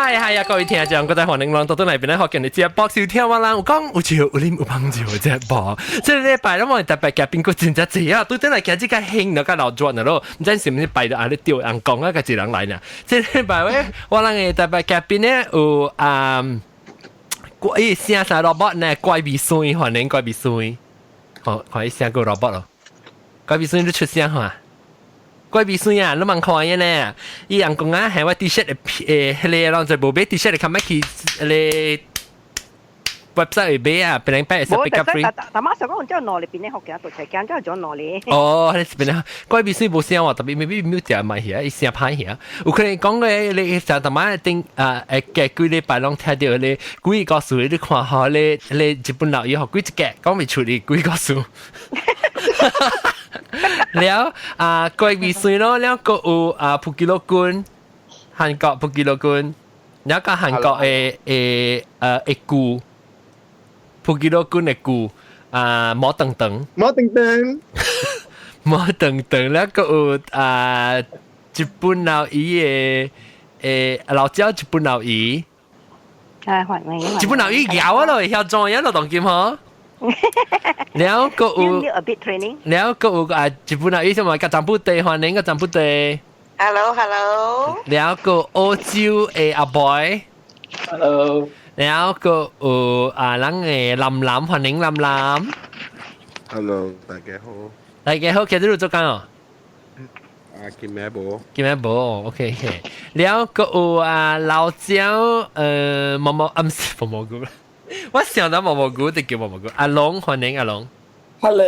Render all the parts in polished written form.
嗨嗨呀，各位聽眾，各位歡迎來到倒來邊咧學見你節目，收聽我人有講有笑有啉有捧笑的節目。這個禮拜我特別嘉賓閣真正濟啊，拄轉來今日較興就較流轉了咯，毋知是毋是拜到阿咧釣人講啊，個一人來呢。這個禮拜咧，我人的特別嘉賓咧有啊，伊聲啥 robot 呢？怪味酸，歡迎怪味酸。好，看伊聲個 robot 咯。怪味酸你出聲哈？怪味酸啊，你茫看伊呢？伊人講啊，係我 T 恤的誒，彼個人就無買 T 恤的，較咪去彼個 website 會買啊，別人買會使 pick up free。但馬上講叫攞嚟邊咧學嘅，到齊間叫做攞嚟。哦，彼是邊咧？怪味酸無聲喎，特別未必 mute 掉咪去啊，伊聲歹去啊。有可能講個你成逐擺頂啊，會隔幾禮拜攏聽著咧鬼故事，你看吼，咧咧日本老爺學幾一個講袂出嚟鬼故事。了啊，怪味酸咯，了閣有啊，普吉羅君，韓國普吉羅君，了個韓國的的呃的姑，普吉羅君的姑啊，毛等等，毛等等，毛等等，了閣有啊，日本老姨的誒老椒日本老姨，啊，歡迎，日本老姨搖啊咯，曉裝嘢咯，當今嗬。了閣有，了閣有啊！日本老姨什麼？甲長布地歡迎個長布地。 Hello，Hello。了閣澳洲的阿 boy。 Hello。了閣有啊，咱的林林歡迎林林。 Hello，大家好。大家好，今日你做工哦？啊，今日無。今日無，OK OK。了閣有啊，老椒，呃，毛毛，啊，毋是毛毛菇。我想到毛毛菇就叫毛毛菇。阿龍歡迎阿龍。 Hello。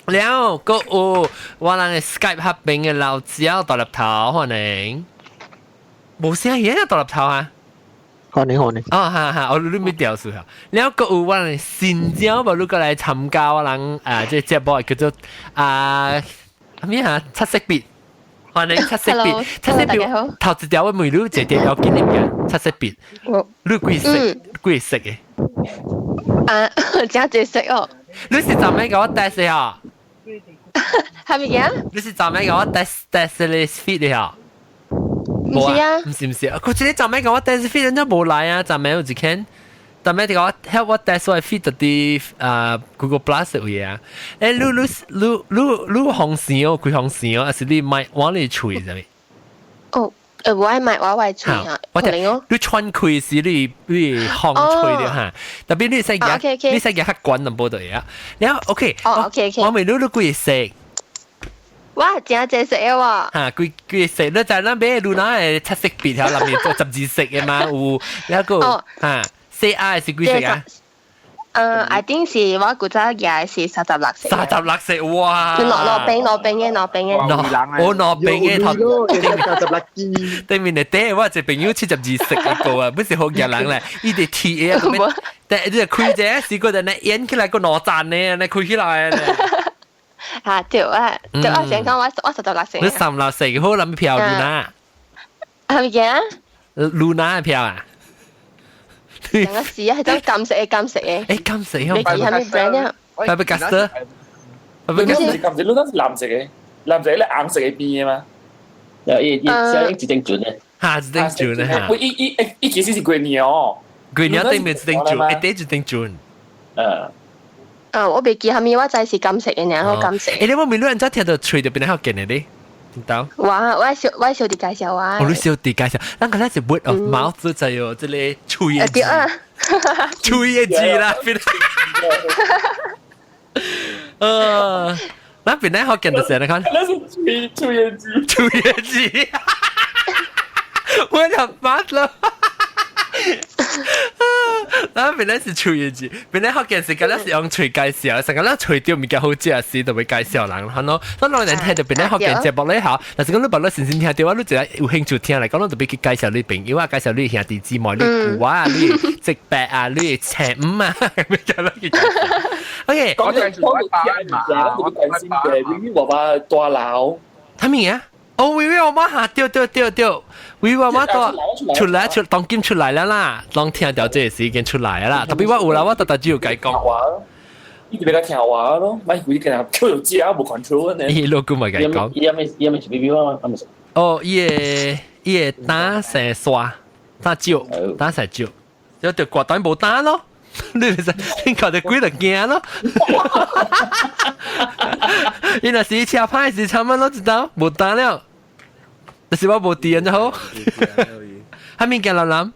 了，閣有我人的 Skype 合邊的老椒大粒頭歡迎。無聲嘢啊，大粒頭啊。歡迎歡迎。哦，哈哈，我你沒掉數啊。了，閣有我人新椒無，你過來參加我人啊，這節目叫做啊咩啊，七色筆。歡迎七色筆，七色筆頭一條我問你一條要緊的物件，七色筆。你幾色？幾色的？啊，真濟色哦！你是怎麼共我 test 的啊？係咪嘅？你是怎麼共我 test test 你 feed 的啊？毋是啊，毋是毋是，佢這個怎麼共我 test feed 人家無來啊？怎麼有一間？怎麼共我 help 我 test 我 feed 啲啊 Google Plus 有嘢啊？欸，你你你你你紅線哦，開紅線哦，還是你買往你喙啥物？哦。呃，我愛買我愛喙啊，我聽你喘氣時你你放喙了哈，特別你使夾，你使夾較懸淡薄就會啊。然後 OK，哦 OK OK，我問你你幾個色？哇，真濟色的喎！哈，幾幾個色？你知咱買露娜的七色筆條內面做12色的嘛？有那個哈，C I 是幾色啊？呃，I think 是我古早舉的是36色。36色哇！攞攞冰攞冰嘅攞冰嘅。我攞冰嘅頭。 36支。對面的底，我一個朋友72色一個啊，不是好額人咧，伊佇 T A 啊，但你開一個試過就那演起來個兩層呢，那開起來咧。嚇對啊，對啊，想講我我36色。你36色好，諗票露娜。係咪嘅？露娜的票啊？兩個是啊，係種金色嘅金色嘅。欸，金色你記係咩 brand 啊？係咪 Gaster？係咪金色？金色，露娜是藍色嘅，藍色咧紅色嘅邊嘅嘛。伊伊寫一頂準嘅，嚇一頂準嘅嚇。喂，伊伊伊其實是過年哦，過年對面一頂準，一底一頂準。嗯。啊，我袂記係咪，我知是金色嘅，然後金色。欸，你我問你，人家聽到喙就變得好勁嘅咧？聽到？我我小我小弟介紹我。我小弟介紹，咱個咱是 word of mouth 就有這個喙的字。對啊。喙的字啦，變。呃，咱本來好見就是你看。那是喙喙的字。喙的字。我就發了。咱本來是喙的字，本來福建是敢若是用喙介紹，成個咱喙著物件好食時，就會介紹人，係咯。所以人聽著本來福建節目咧嚇，但是講你別你先先聽著，我你一個有興趣聽來講，你就欲去介紹你朋友啊，介紹你兄弟姊妹、你姑啊、你叔伯啊、你親姆啊，咁樣落去。OK，講講到聽物件，我特別關心嘅，微微爸爸大樓。啥物啊？哦，微微我媽嚇，對對對對，微微我媽都出來出當今出來了啦，當聽到這個時間出來啦，特別我有啦，我特特只有解講。伊就比較聽話咯，咪佢啲人叫做食無 control 呢。伊老公咪解講。伊阿咪伊阿咪是 B B 嗎？阿咪是。哦，伊個伊個膽生沙。打少，打實少，有條掛單無單咯。你咪你搞到鬼就驚咯。伊若是車歹是差乜都知道，無單了。但是我無電就好。係咪見老林？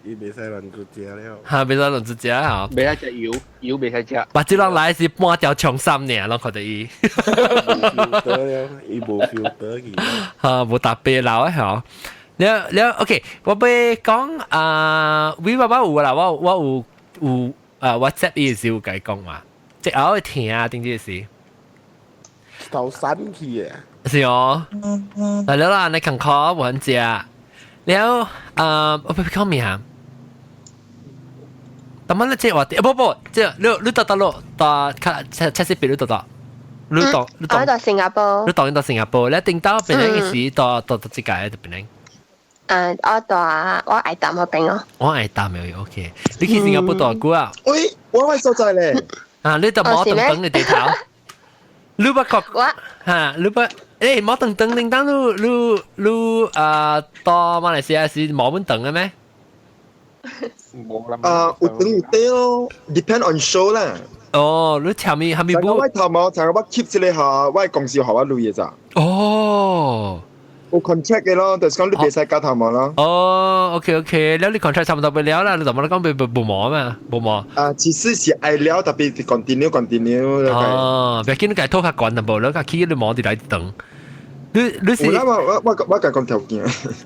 伊袂使亂骨食了。嚇，袂使亂骨食嚇。袂使食油，油袂使食。目睭人來是半條長衫爾，攏看到伊。得了，伊無 feel 得去。嚇，無特別老啊嚇。了了，OK，我欲講啊，威爸爸有啦，我有啊，WhatsApp 伊時有共伊講嘛，即後會聽啊，定這是。頭散去啊！是哦，來了啦，你近可無很食。了啊，我欲講咩啊？但乜你這話？不不，這你到到咯，到卡七七十你到到，你到你到。我到新加坡。你當到新加坡，你頂到檳城嘅時到這個就檳城。我到我愛淡嗰邊咯。我愛淡嘅 OK。你去新加坡多久啊？喂，我喺所在咧。啊，你到摩登登嘅地頭。你不覺？我嚇，你不？摩登登叮當，你啊，到馬來西亞是摩本登嘅咩？冇啦。啊，有長有短咯，depend on show 啦。哦，你前面係咪冇？我頭毛，就我 keep 這個下，我公司予我鐳嘅咋。哦。有 contract 嘅咯，就是講你袂使加頭毛咯。哦，OK OK，了你 contract 差唔多俾了啦，你怎麼講俾無毛嘛？無毛。啊，其實是愛了，特別 continue continue。哦，別緊你共拖較懸淡薄，你較起你毛佇來長。你是？有啦，我共講條件。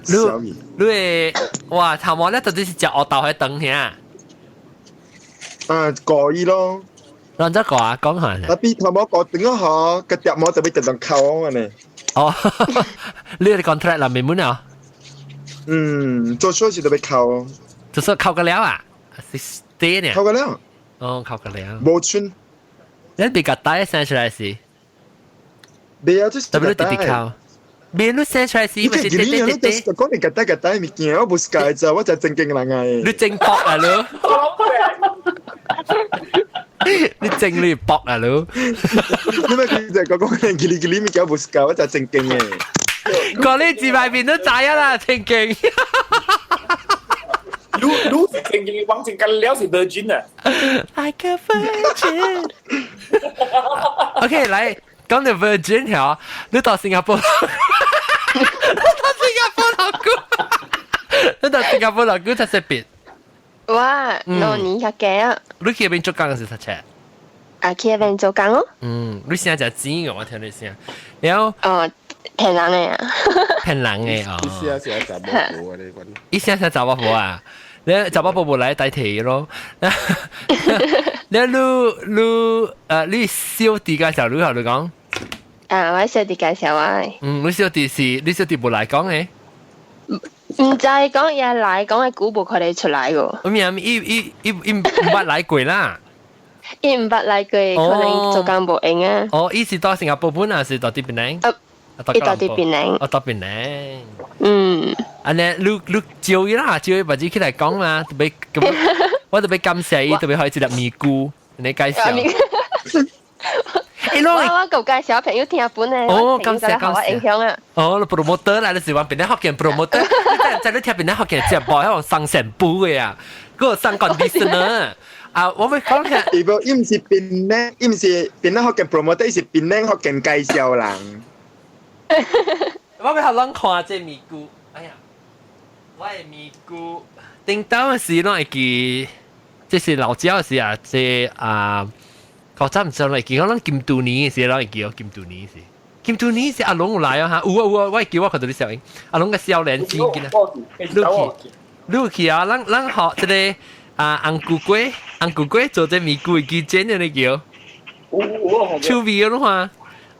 你你會哇，頭毛咧到底是食烏豆還長兄？啊，過意咯。讓這個啊，講下。特別頭毛過長啊，嗬，個碟毛就會特登扣啊呢。哦，你個 contract 啦，未滿啊？嗯，做出是特別扣。做出扣個了啊？是啲呢？扣個了。哦，扣個了。無穿。你別個帶生出來是？未啊，就是特別你直直扣。未你生出來是？你記得你就是講你個帶個帶物件，我不是家做，我就正經人啊。你正搏啊你？你正你搏啊你？你咪佢就講講你記記物件不是家，我就正經嘅。講你自賣面都知啊啦，正經。你你是正經，往前跟了是 virgin 啊。 Like a virgin。OK，來講到 virgin 條，你到新加坡，你到新加坡老公，你到新加坡老公才識別。哇，2年較幾啊？你去邊做工是啥車？啊，去那邊做工咯。嗯，你聲真錢嘅，我聽你聲。然後哦，騙人嘅啊！騙人嘅哦。伊聲是查某婆啊，你講。伊聲是查某婆啊？你查某婆無來代替咯。你你小弟介紹你後你講。啊，我小弟介紹我。嗯，你小弟是你小弟無來講嘅。毋知講伊來講嘅久無可能出來個。我明伊伊伊伊毋捌來過啦。伊毋捌來過，可能做工無閒啊。哦，伊是到新加坡本還是到佇檳城？伊到佇檳城。哦，到檳城。嗯。按呢，你招伊啦，招伊或者起來講啦，特別咁，我特別感謝伊，特別可以一粒咪菇，你介紹。我舊介紹朋友聽本咧，哦，感謝感謝。影響啊！哦，你 promoter 啦，你是話檳城福建 promoter，你在你聽檳城福建節目，喺度送成布嘅啊，嗰個送 conditioner 啊，我會講下。伊無，伊毋是檳城，伊毋是檳城福建 promoter，伊是檳城福建介紹人。我欲予人看這咪菇，哎呀，我的咪菇，頂當時攏會記，這是老鳥時啊，這啊。古早毋知會記，我諗金度年時攏會記哦，金度年時，金度年時阿龍有來哦哈，有啊有啊，我會記我看到你笑應，阿龍個少年錢囡仔，你去，你去啊，咱學這個啊紅菇粿，紅菇粿做這咪菇會記真的你叫，趣味哦你看，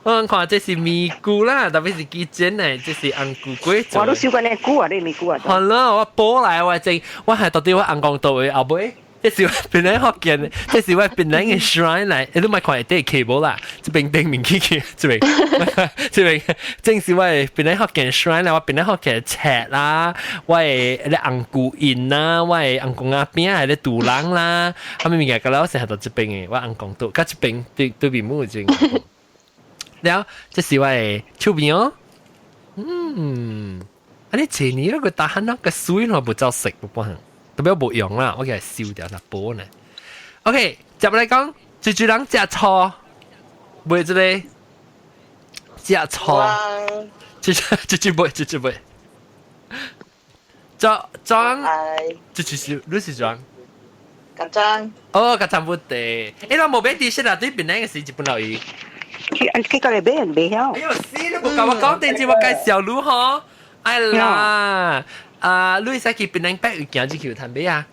我看這是咪菇啦，特別是記真的，這是紅菇粿。我都燒過你菇啊，你咪菇啊。好啦，我補來我整，我係到底我紅公道的後尾。這是我檳城福建，這是我檳城的 shrine 來，你都莫看會底 cable 啦，這邊頂面去去，這邊這邊正是我檳城福建 shrine 來，我檳城福建冊啦，我的咧紅菇印啦，我的紅公仔餅係咧肚人啦，啥物物件，到了成日到這邊的，我紅公道，佮這邊對對面母正。了，這是我的手邊哦，嗯，啊你前年嗰個大漢那個水我無走食不幫，特別無用啦，我給佢燒掉那補呢。OK，接來講，最最人食錯，買這個食錯，這這這買這這買，裝裝，這就是你是裝。緊張。哦，緊張不得。欸，我無買 T 恤啊，對邊個是日本老伊。去去過嚟買人買曉。哎呦，死你無甲我講電視，我介紹你吼。哎啦，啊，你使去檳城北有行入去有通買啊？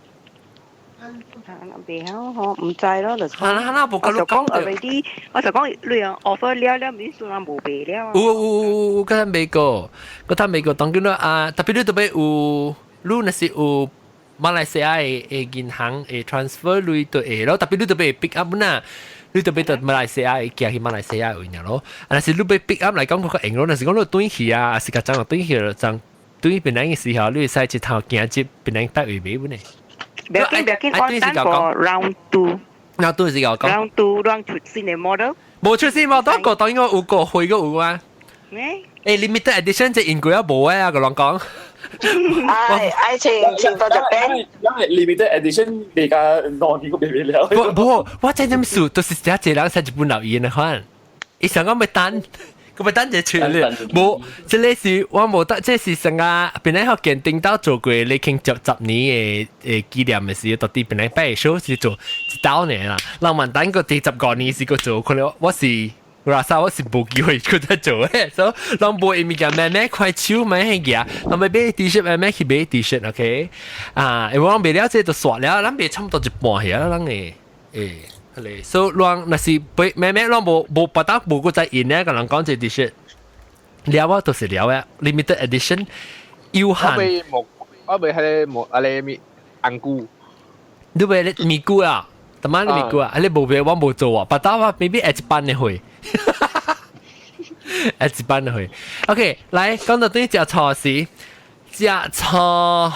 袂曉吼，毋知咯，就係啦係啦，無甲你講 already，我就講你啊 offer 了了，免算人無賣了。有有有有，嗰陣買過，嗰陣買過，當今啊，特別你特別有，你若是有馬來西亞的的銀行會 transfer 鐳就會咯，特別你特別 pick up 呐，你特別到馬來西亞會寄去馬來西亞位咯。啊，若是你欲 pick up 來講，較用咯，若是講你轉去啊，是較怎轉去就轉轉檳城的時候，你會使一頭行入檳城北位買本呢。不要緊，不要緊，我等個 round two。 round two 是講 round two round 出新的 model。無出新 model，個當應該有個會個有啊。咩？欸，limited edition 這應該也無啊，個人講。唉，愛情情到這邊。因為 limited edition 比較耐個別別了。不不，我真正數都是這這人才日本留言的款，伊想講欲等，佢欲等就出咧。無，這個是我無得，這是成個檳城福建頂到做過你傾10年的紀念的時，到底檳城擺 show 是做一道呢啦。人問等個第15年是個做，可能我是。我話我是無機會去再做嘅，所以人無物件慢慢快手慢慢行，人欲買 T 恤慢慢去買 T 恤，OK？啊，因為我賣了這就煞了，咱賣差不多一半去啊，咱嘅欸，係咧，所以人若是買慢慢攏無無別得無閣再印咧，共人講這 T 恤，了啊，就是了啊，limited edition 有限。我買木，我買彼個木，啊咧咪紅菇。你買咧咪菇啊？逐晚你咪菇啊？啊你無買，我無做啊，別得我 maybe 下一班的會。下一班的會。OK，來講到對食錯時，食錯，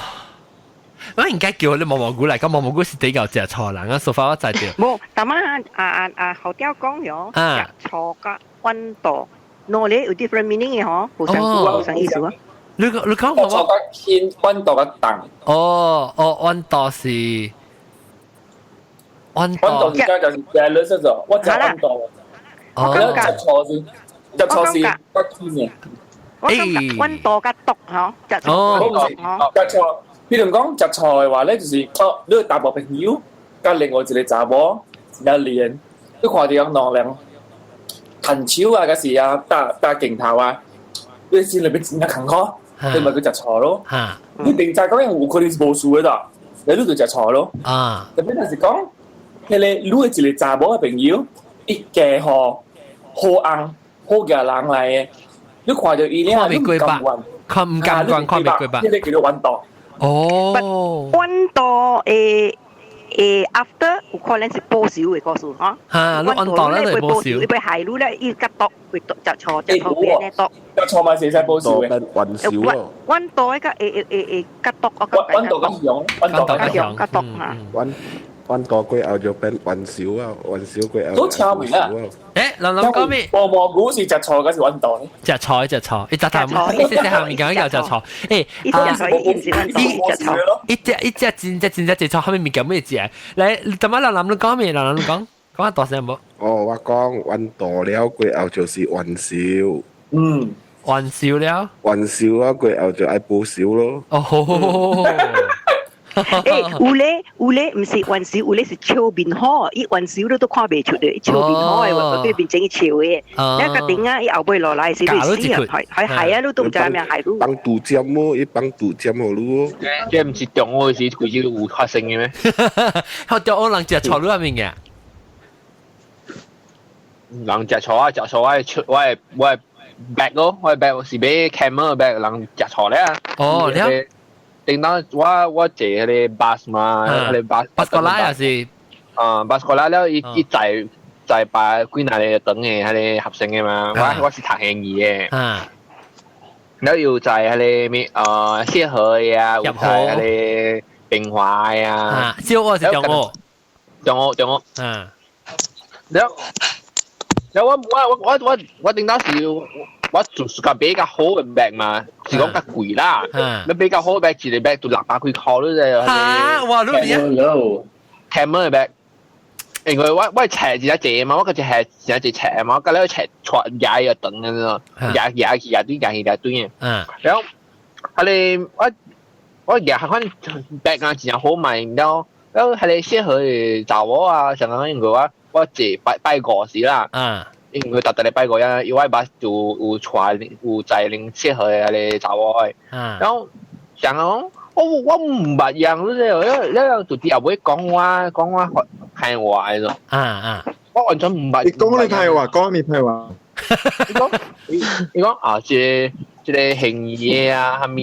我應該叫你毛毛菇來講，毛毛菇是比較食錯人啊，so far 我知著。無，逐晚啊啊啊，後雕講喲，食錯佮彎道，喏咧有 different meaning 的吼，無相無相意思啊。你講你講我錯佮輕，彎道佮重。哦哦，彎道是。彎道是就是 balance 咗，我食彎道。哦，食錯先，食錯是較輕嘅。我感覺彎道較毒吼，食錯哦，食錯。比如講食錯的話咧，就是哦，你大部朋友佮另外一個查某一連，你看著人兩人牽手啊，嗰時啊，打打鏡頭啊，你心裏邊真正艱苦，你咪去食錯咯。你定在講有可能是無事的啦，你你就食錯咯。啊，特別若是講，彼個你的一個查某的朋友，伊嫁予好翁好嘅人來的，你看著伊了，你唔甘願，看唔甘願，看袂過吧？彼個叫做彎道。哦，彎道誒誒，after 有可能是報仇的故事吼。嚇，你彎道咧就報仇。伊欲害你咧，伊較毒會毒食錯食錯邊咧毒。食錯嘛，是使報仇的。還仇咯。彎道彼個會會會會較毒，我感覺。彎道較強，彎道較強，較毒嚇。彎彎道過後就變還仇啊，還仇過後。都超明啦。欸，林林講咩？毛毛菇是食錯，還是彎道呢？食錯，食錯，伊食頭，伊細細項物件伊又食錯。欸，啊，一隻一隻真正真正食錯，後面物件咩食？來，怎麼林林你講咩？林林你講，講下大聲無？哦，我講彎道了過後就是還仇。嗯，還仇了。還仇啊，過後就愛報仇咯。哦。欸，有咧有咧，毋是還仇，有咧是笑面虎，伊還仇你都看袂出的，笑面虎的話，對面前伊笑的。你個頂啊，伊後尾落來是你死啊，係係係啊，你都毋知咩害你。放毒針咯，伊放毒針予你咯。這毋是中學時規矩有發生的咩？好，中學人食錯你物件。人食錯啊，食錯我的我的我的 bag 咯，我的 bag 是買 camel bag，人食錯咧。哦，了。頂當我我坐彼個 bus 嘛，彼個 bus bus 過來還是？啊，bus 過來了，伊伊載載把幾若個長的彼個學生的嘛，我我是讀英語的。啊。了又載彼個咩？協和的啊，有載彼個平華的啊。啊，小學是中學？中學中學。嗯。了，了我我我我我我頂當時。我做個比較好嘅 bag 嘛，是講較貴啦。你比較好嘅 bag 一個 bag 就600幾塊咯啫。嚇！哇，你邊啊？ Camel 嘅 bag。因為我斜一隻嘛，我嗰隻係一隻斜嘛，我嗰個斜斜壓一等嘅咯，壓壓去壓對壓去壓對嘅。然後佢哋我壓下款 bag 啊，真正好賣，然後佢哋適合查某啊，像講因為我坐拜拜五時啦。因為特特禮拜五啊，因為我捌就有帶有載恁適合的彼个查某的，然後想講我毋捌用，你知無？了就佇後尾講我歹話的咯。我完全毋捌。你講你歹話，講咩歹話？伊講啊，這個行醫啊，啥物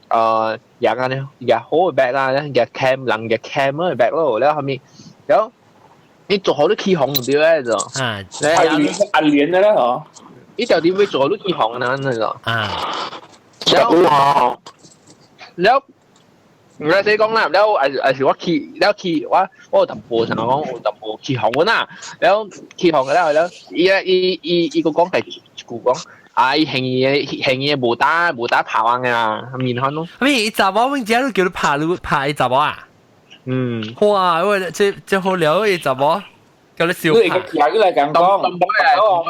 啊，用按呢，用好的 bag 啊，用 cam 人用 cam 的 bag 咯，了後面，了後。你做好你起紅就對了，就。啊，阿蓮的啦，嗬。你到底要做好你起紅啊？那個。了了，唔該使講啦，了還是我起，了起我有淡薄想講有淡薄起紅啦，了起紅了了，伊伊伊伊個講係一句講，啊伊行伊無打拍網嘅啦，面款咯。咩？伊查某問只都叫你拍你拍伊查某啊？嗯，哇！喂，這好料伊查某，叫你笑你個騎過來講講，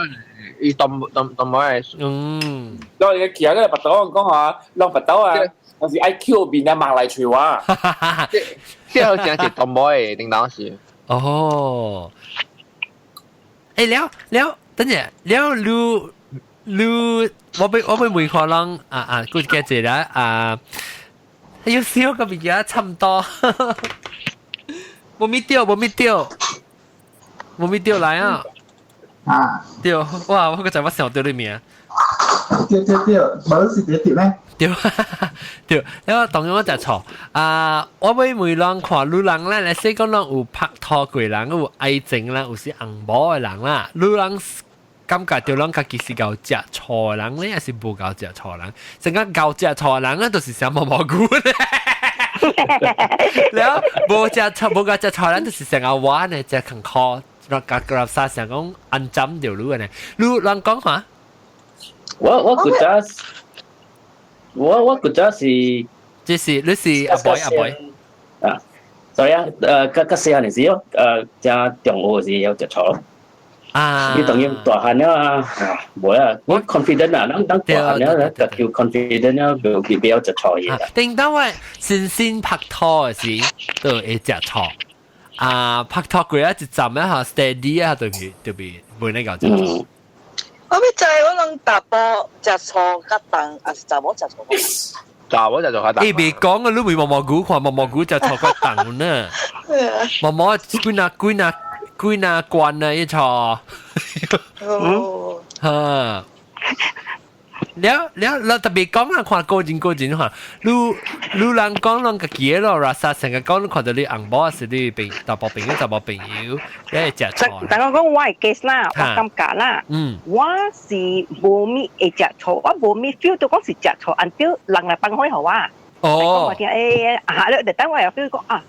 伊當當當冇嚟。我哋騎過來白刀講下，攞白刀啊，我是愛 Q 面啊，盲來捶我。這好像是當冇的，叮當是。哦。欸，了了，等陣，了你你，我欲問看人啊啊，過幾節啦啊，有少個物件差唔多。無咪掉，無咪掉，無咪掉來啊！啊！對，哇！我個知我想到你名。對對對，無是對對咩？對對，然後當然我就錯啊！我欲問人看女人咧，你說講人有拍拖過人，有愛情啦，有是紅某的人啦，女人感覺著人家己是𠢕食醋的人咧，還是無𠢕食醋的人？成個𠢕食醋的人咧，就是啥毛毛菇咧。了無食醋無𠢕食醋人，就是成個我呢，食艱苦，讓家垃圾想講安針著你呢？你人講話？我古早是，這是你是阿boy 阿 boy 啊，所以啊，較細漢時哦，正中學時有食醋咯。你當然大漢了啊，無啊，我 confident 啊，咱咱大漢了，就叫 confident 了，就比較食醋嘢。頂當我新新拍拖的時，都會食醋。啊，拍拖過一陣咧嚇，steady 啊，就別袂那個食醋。我欲知我攏查埔食醋較重，還是查某食醋？查某食醋較重。伊未講啊，你會毛毛菇看毛毛菇食醋較重呢？毛毛幾若幾若幾若罐啊，一醋。哦。哈。了了了，特別講啊，看個人個人哈，你你人講人家己的咯，rasa 成個講你看到你紅某是你朋查某朋友查某朋友，你會食醋。但我講我的 case 啦，我感覺啦，我是無咪會食醋，我無咪 feel 到講是食醋，until 人來放開予我。我聽欸，啊，你等我又 feel 講啊，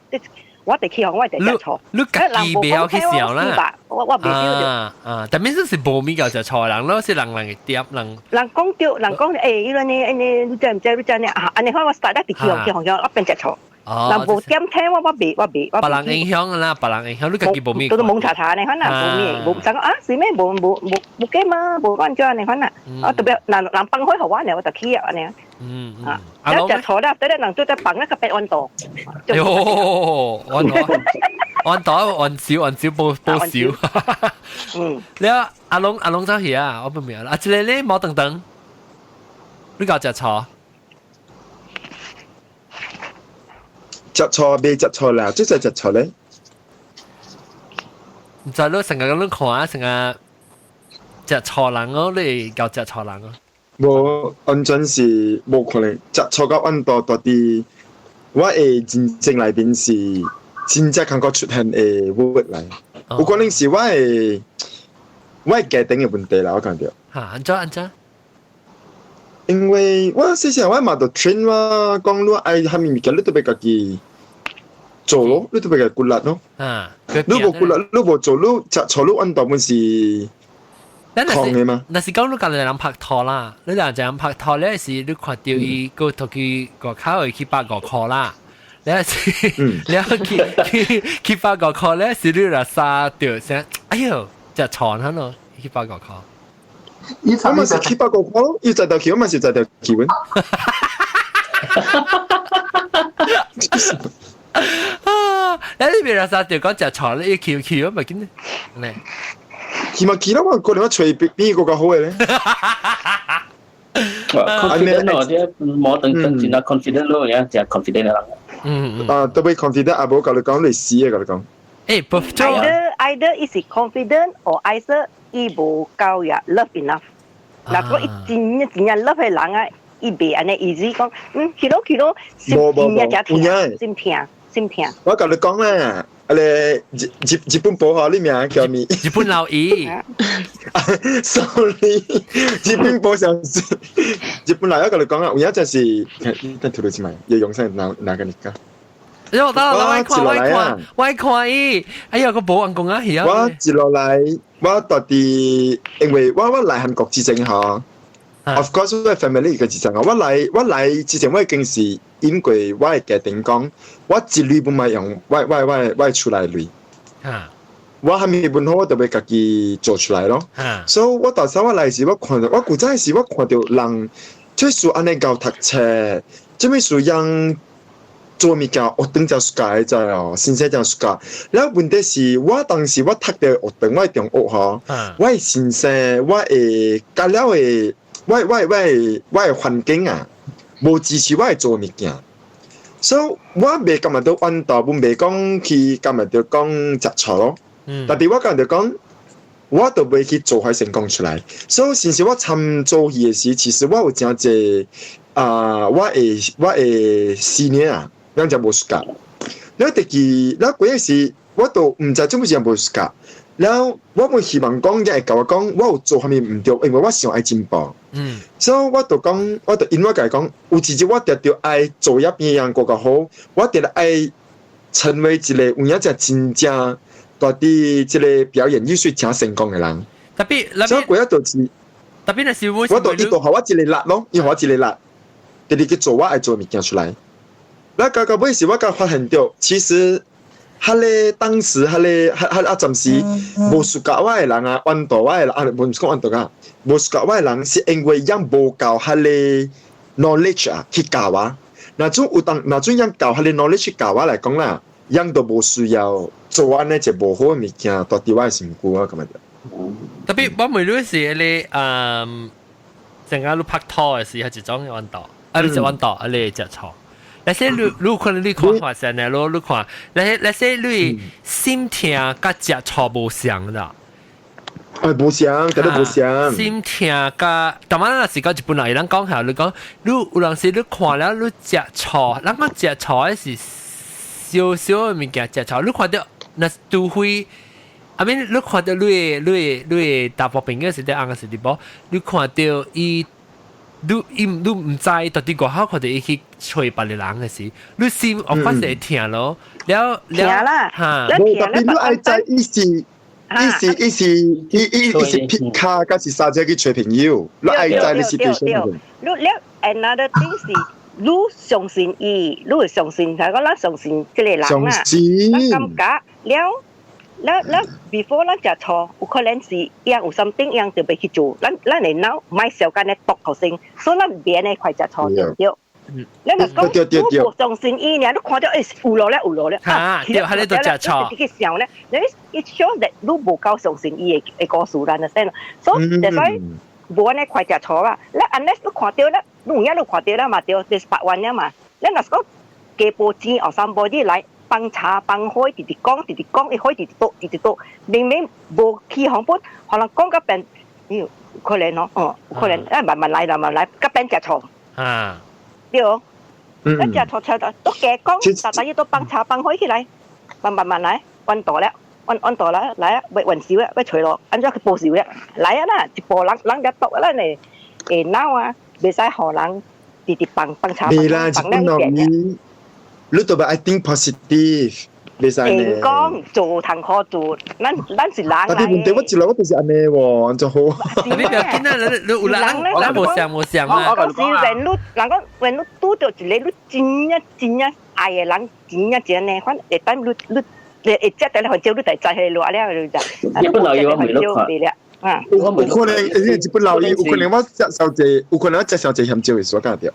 我哋去我哋食醋。你家己袂曉去想啦。我袂 feel 到。啊，但係是無咪𠢕食醋人咯，是人人會點人。人講著，人講欸，伊個呢，呢，你知毋知？你知呢？啊，按呢看我 start 得去去去我變食醋。人無點聽我，我袂，我袂，我。別人影響啦，別人影響，你家己無咪。都都懵查查呢，可能無咪，無想講啊，是咩？無無無無計嘛，無按怎呢，可能。啊，特別人人放開予我呢，我就去啊，按呢。啊，一食醋啦，等人做得放那個白溫度。喲，溫度，溫度，溫少，溫少，報報少。你啊，阿龍阿龍走去啊，我唔明啦。啊，這個咧毛等等，你𠢕食醋？食醋未食醋啦，這就食醋咧。毋知你成日咁樣看，成日食醋人哦，你𠢕食醋人哦。無，完全是無可能。食醋到按度到底，我的人生內面是真正感覺出現的鬱來。有可能是我的家庭的問題啦，我感覺。哈，按怎按怎？因為我細細我嘛就 train 我講你愛啥物物件，你都欲家己做咯，你都欲家己骨力咯。你無骨力，你無做，你食醋，你按大部分是抗嘅嘛。若是講你共人拍拖啦，你兩個人拍拖咧是你看到伊個出去外口會去百五箍啦，你是你去去百五箍咧是你若殺掉先，哎喲，食錯喺咯，去百五箍。我嘛是去百五箍咯，伊在條橋，我嘛是在條橋。啊！你呢邊若殺掉講食錯咧，伊去去咁咪見咧。去嘛去啦，我過嚟我隨邊個較好嘅咧。 confident 咯，即冇等等真係 confident 咯，而家 confident 啦。啊，特別 confident 阿無共你講你死嘅，共你講。誒，不 either 伊是 confident or either 伊無夠呀 love enough。嗱，果伊真正真正 love 嘅人啊，伊袂按呢 easy 講，去咯去咯，心真正疼，心疼心疼。我共你講啦。啊咧日本寶嗬，你名叫咩？日本老姨。 Sorry，日本寶上是日本老姨，共你講啊，有影就是，等吐到一擺，要用聲哪哪個你講？你我得我看我看我看伊，哎呀個保安公啊，係啊。我一落來，我到底因為我來韓國之前嗬，of course 我 family 個之前啊，我來之前我已經是因為我的家庭講，我一鐳不賣用，我厝內鐳。我還未本好，我就欲家己做出來咯。所以我頭先我來時，我看到我古早時我看到人，這事按呢𠢕讀冊，這物事樣做物件學堂就 suka 知哦，先生就 suka。了問題是我當時我讀到學堂，我中學吼，我的先生，我會教了的，我的環境啊，無支持我會做物件。所以我袂感覺到怨妒，阮袂講去感覺到講食錯咯。但是我感覺講，我都袂去做開成功出來。所以，先是我參做戲的時，其實我有誠濟啊，我的 senior 啊，咱就無 suka。了第二，了過時我都毋知做物事無 suka。了我會希望講，伊會共我講，我有做啥物毋對，因為我想愛進步。所以我就講，我就因我共伊講，有一日我定著愛做一邊樣閣較好，我定愛成為一個有影只真正蹛佇這個表演藝術誠成功的人。特別，所以過一就是，特別若是我就伊就予我一個力咯，伊予我一個力，直直去做我愛做物件出來。那到到尾時，我才發現著，其實，彼個當時，彼個彼彼啊暫時無 suka 我的人啊，怨妒我的人啊，無是講怨妒啊，無 suka 我的人是因為𪜶無夠彼個 knowledge 啊去教我。若準有當，若準𪜶夠彼個 knowledge 去教我來講啦，𪜶都無需要做按呢一個無好的物件，蹛佇我的身軀啊，感覺。特別我問你是你陣間你拍拖的時候一種怨妒，啊你是怨妒，啊你食錯。那些你可能你看發生的咯，你看，那些你心疼佮食錯無相啦。哎，無相，絕對無相。心疼佮，當然若是講日本人，人講下，你講，你有陣時你看了你食錯，人講食錯的是少少的物件食錯，你看著若除非，I mean 你看著你的查埔朋友是佇翁是佇某，你看著伊。你伊你毋知到底外口看著伊去揣別個人的時，你心我發會疼咯，了了啦，哈，無特別你愛知伊是伊是撇卡，還是啥只去揣朋友？你愛知你是對啥物？你了 another thing 是，你相信伊，你會相信，係講咱相信這個人啊，咱感覺了。咱咱 before 咱食錯，有可能是伊有 something 樣就袂去做，咱會腦莫小間咧毒頭先，所以咱免咧快食錯對唔對？咱若講你無相信伊爾，你看著欸有路咧有路咧，啊，對，彼個就食錯。你去想咧，你 it shows that 你無夠相信伊的故事啦，understand？所以就所以無按呢快食錯啦。你 unless 你看著咧，你有影你看著啦嘛對，這是百萬了嘛。你若是講加報錢後三步你來。放茶放火，直直講，直直講，伊火直直倒，直直倒，明明無起紅本，可能講到變，有可能哦，哦，可能，啊，慢慢來，慢慢來，甲變食錯。啊，對哦，咱食錯錯都都加講，逐逐日都放茶放火起來，慢慢慢來，怨妒了，怨怨妒了，來啊，欲還仇啊，欲揣路，按怎去報仇了？來啊啦，一步人人就毒咱的下腦啊，袂使予人直直放放茶放放了一遍。你都愛 think positive。袂使呢。講做同學做，咱咱是人。但係問題我一來我就是按呢喎，按怎好？你不要緊啊，你你有人咱無相無相啊。講是when 你人講 when 你拄著一個你真正真正愛的人，真正真呢，反會等你你你會接得咧，反正你就知彼個熱了，就知。日本老友我未落看。啊，有可能日本老友，有可能我食小濟，有可能我食小濟鹹椒會所講著。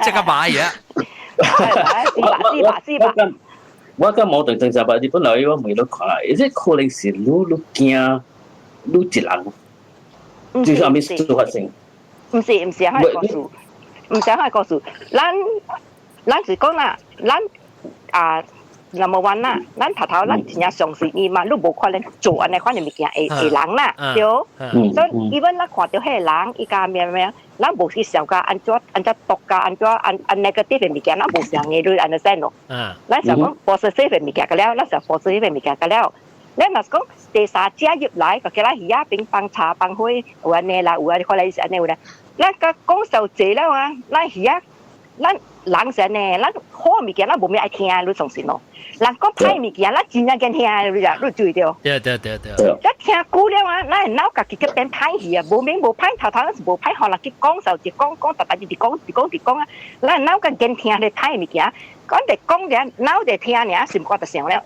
這個馬嘢。是吧？是吧？是吧？我感無對正常吧，日本老友我未落看，伊這可能是你你驚你一人，就是啥物事發生？毋是毋是，彼個故事，毋是彼個故事。咱咱是講啦，咱啊。number one 啦，咱頭頭咱真正相信伊嘛，你無可能做按呢款的物件會會人啦，對。所以 even 咱看著彼個人，伊共咩咩，咱無去想甲按怎按怎毒甲按怎按按 negative 的物件，咱無想的，你 understand 咯？咱想講 positive 的物件個了，咱想 positive 的物件個了。你若是講第三者入來，個叫咱魚仔冰放茶放火，有按呢啦，有按可能是按呢有咧。咱甲講受濟了啊，咱魚仔，咱人是按呢，咱好物件咱無咩愛聽，你相信咯？人講歹物件，咱真正驚聽，你知你注意著。對對對對。一聽久了啊，咱腦家己去變歹去啊，無明無歹，頭頭是無歹，予人去講受就講講，逐逐直直講，直講直講啊，咱腦家驚聽彼歹物件，講直講爾，腦就聽爾，心肝就想了。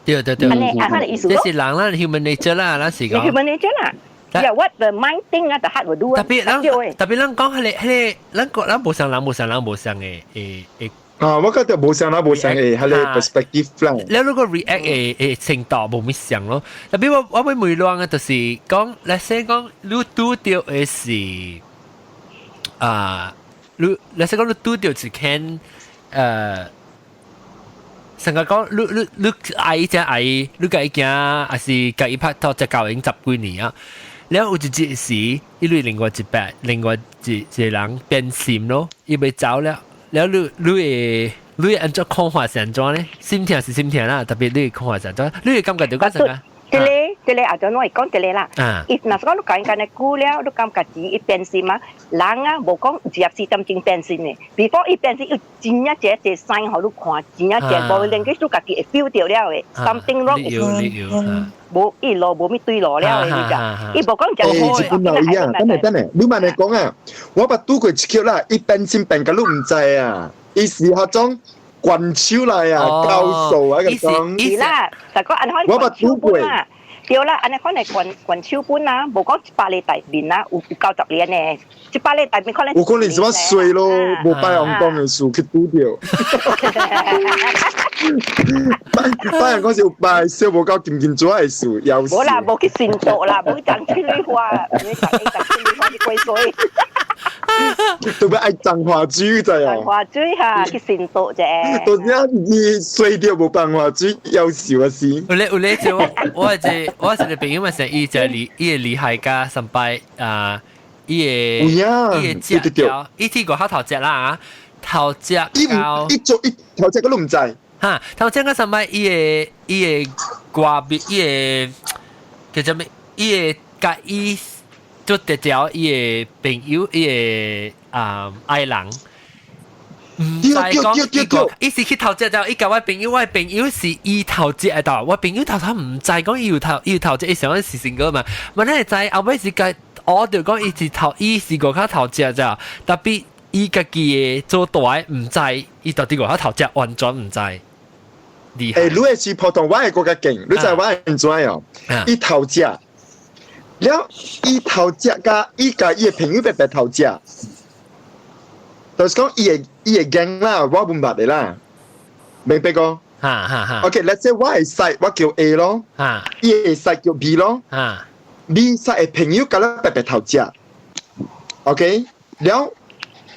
對對對。按呢，按呢意思這是人啦，human nature 啦，咱是講。 human nature 啦。Yeah, what the mind think 啊，the heart will do 啊。特別咱特別咱講彼個彼個，咱講咱無相人無相人無相的會會。啊，我覺得無相人無相的，彼個 perspective 啦。你如果 react 的的程度無啥相咯。特別我我欲問亂的，就是講，let's say 講你拄著的是啊，你 let's say 講你拄著一間呃。成個講，你你你愛只愛，你共伊行，抑是共伊拍拖，才交往十幾年啊。了有一日時，伊對另外一邊，另外一一個人變心咯，伊欲走了。了你你會你會按怎看法是按怎呢？心疼是心疼啦，特別你會看法是按怎？你會感覺著講啥個？這個這個啊，就我會講這個啦。伊若是講你講緊的久了，你感覺伊變心嘛？人啊，無講入4點鐘變心的，before 伊變心，伊真正一個 sign 予你看，真正一個 body language 你家己會 feel 著了的。something wrong，無伊路無物對路了的，你知？伊無講一個。日本老伊啊，等下等下，你慢來講啊，我捌拄過一曲啦，伊變心變甲你毋知啊，伊是彼種慣手來啊，教授啊，個講。是啦，就講按款慣手本啊。對啦，按呢款係慣慣手本啊，無講一百个大面啊，有有90年呢，一百个大面可能。有可能是我衰咯，無拜王講的事去拄著。拜拜人講是有拜，小無夠金金主的事，夭壽。無啦，無去信道啦，無去講七里花，無去講講七里花去過水。特別愛彰化水知哦。彰化水哈，去信道啫。到時你衰著無辦法水，夭壽啊死。有咧有咧，就我一個我一個朋友嘛，是伊就厲，伊會厲害甲上擺啊，伊會伊會食掉，伊去外口頭食啦，頭食到伊做伊頭食個都毋知。哈，頭食到上擺，伊會伊會掛面，伊會叫做咩？伊會共伊就直條伊的朋友，伊的啊愛人。毋知講伊個，伊是去頭食就伊共我朋友，我朋友是伊頭食的到，我朋友頭頭毋知講伊有頭伊有頭食，伊想講是成個嘛，問題知後尾是共我就講伊是頭，伊是外口頭食咋，特別伊家己的做大的毋知，伊到底外口頭食完全毋知。厲害。欸，你的是普通話的閣較勁，你知我按怎哦？伊頭食。了，伊頭食共伊共伊的朋友白白頭食，就是講伊的伊的 gang 啦，我毋捌的啦，明白個？哈哈哈。 OK，let's say 我的 side 我叫 A 咯，伊的 side 叫 B 咯，B side 的朋友共咱白白頭食，OK，了，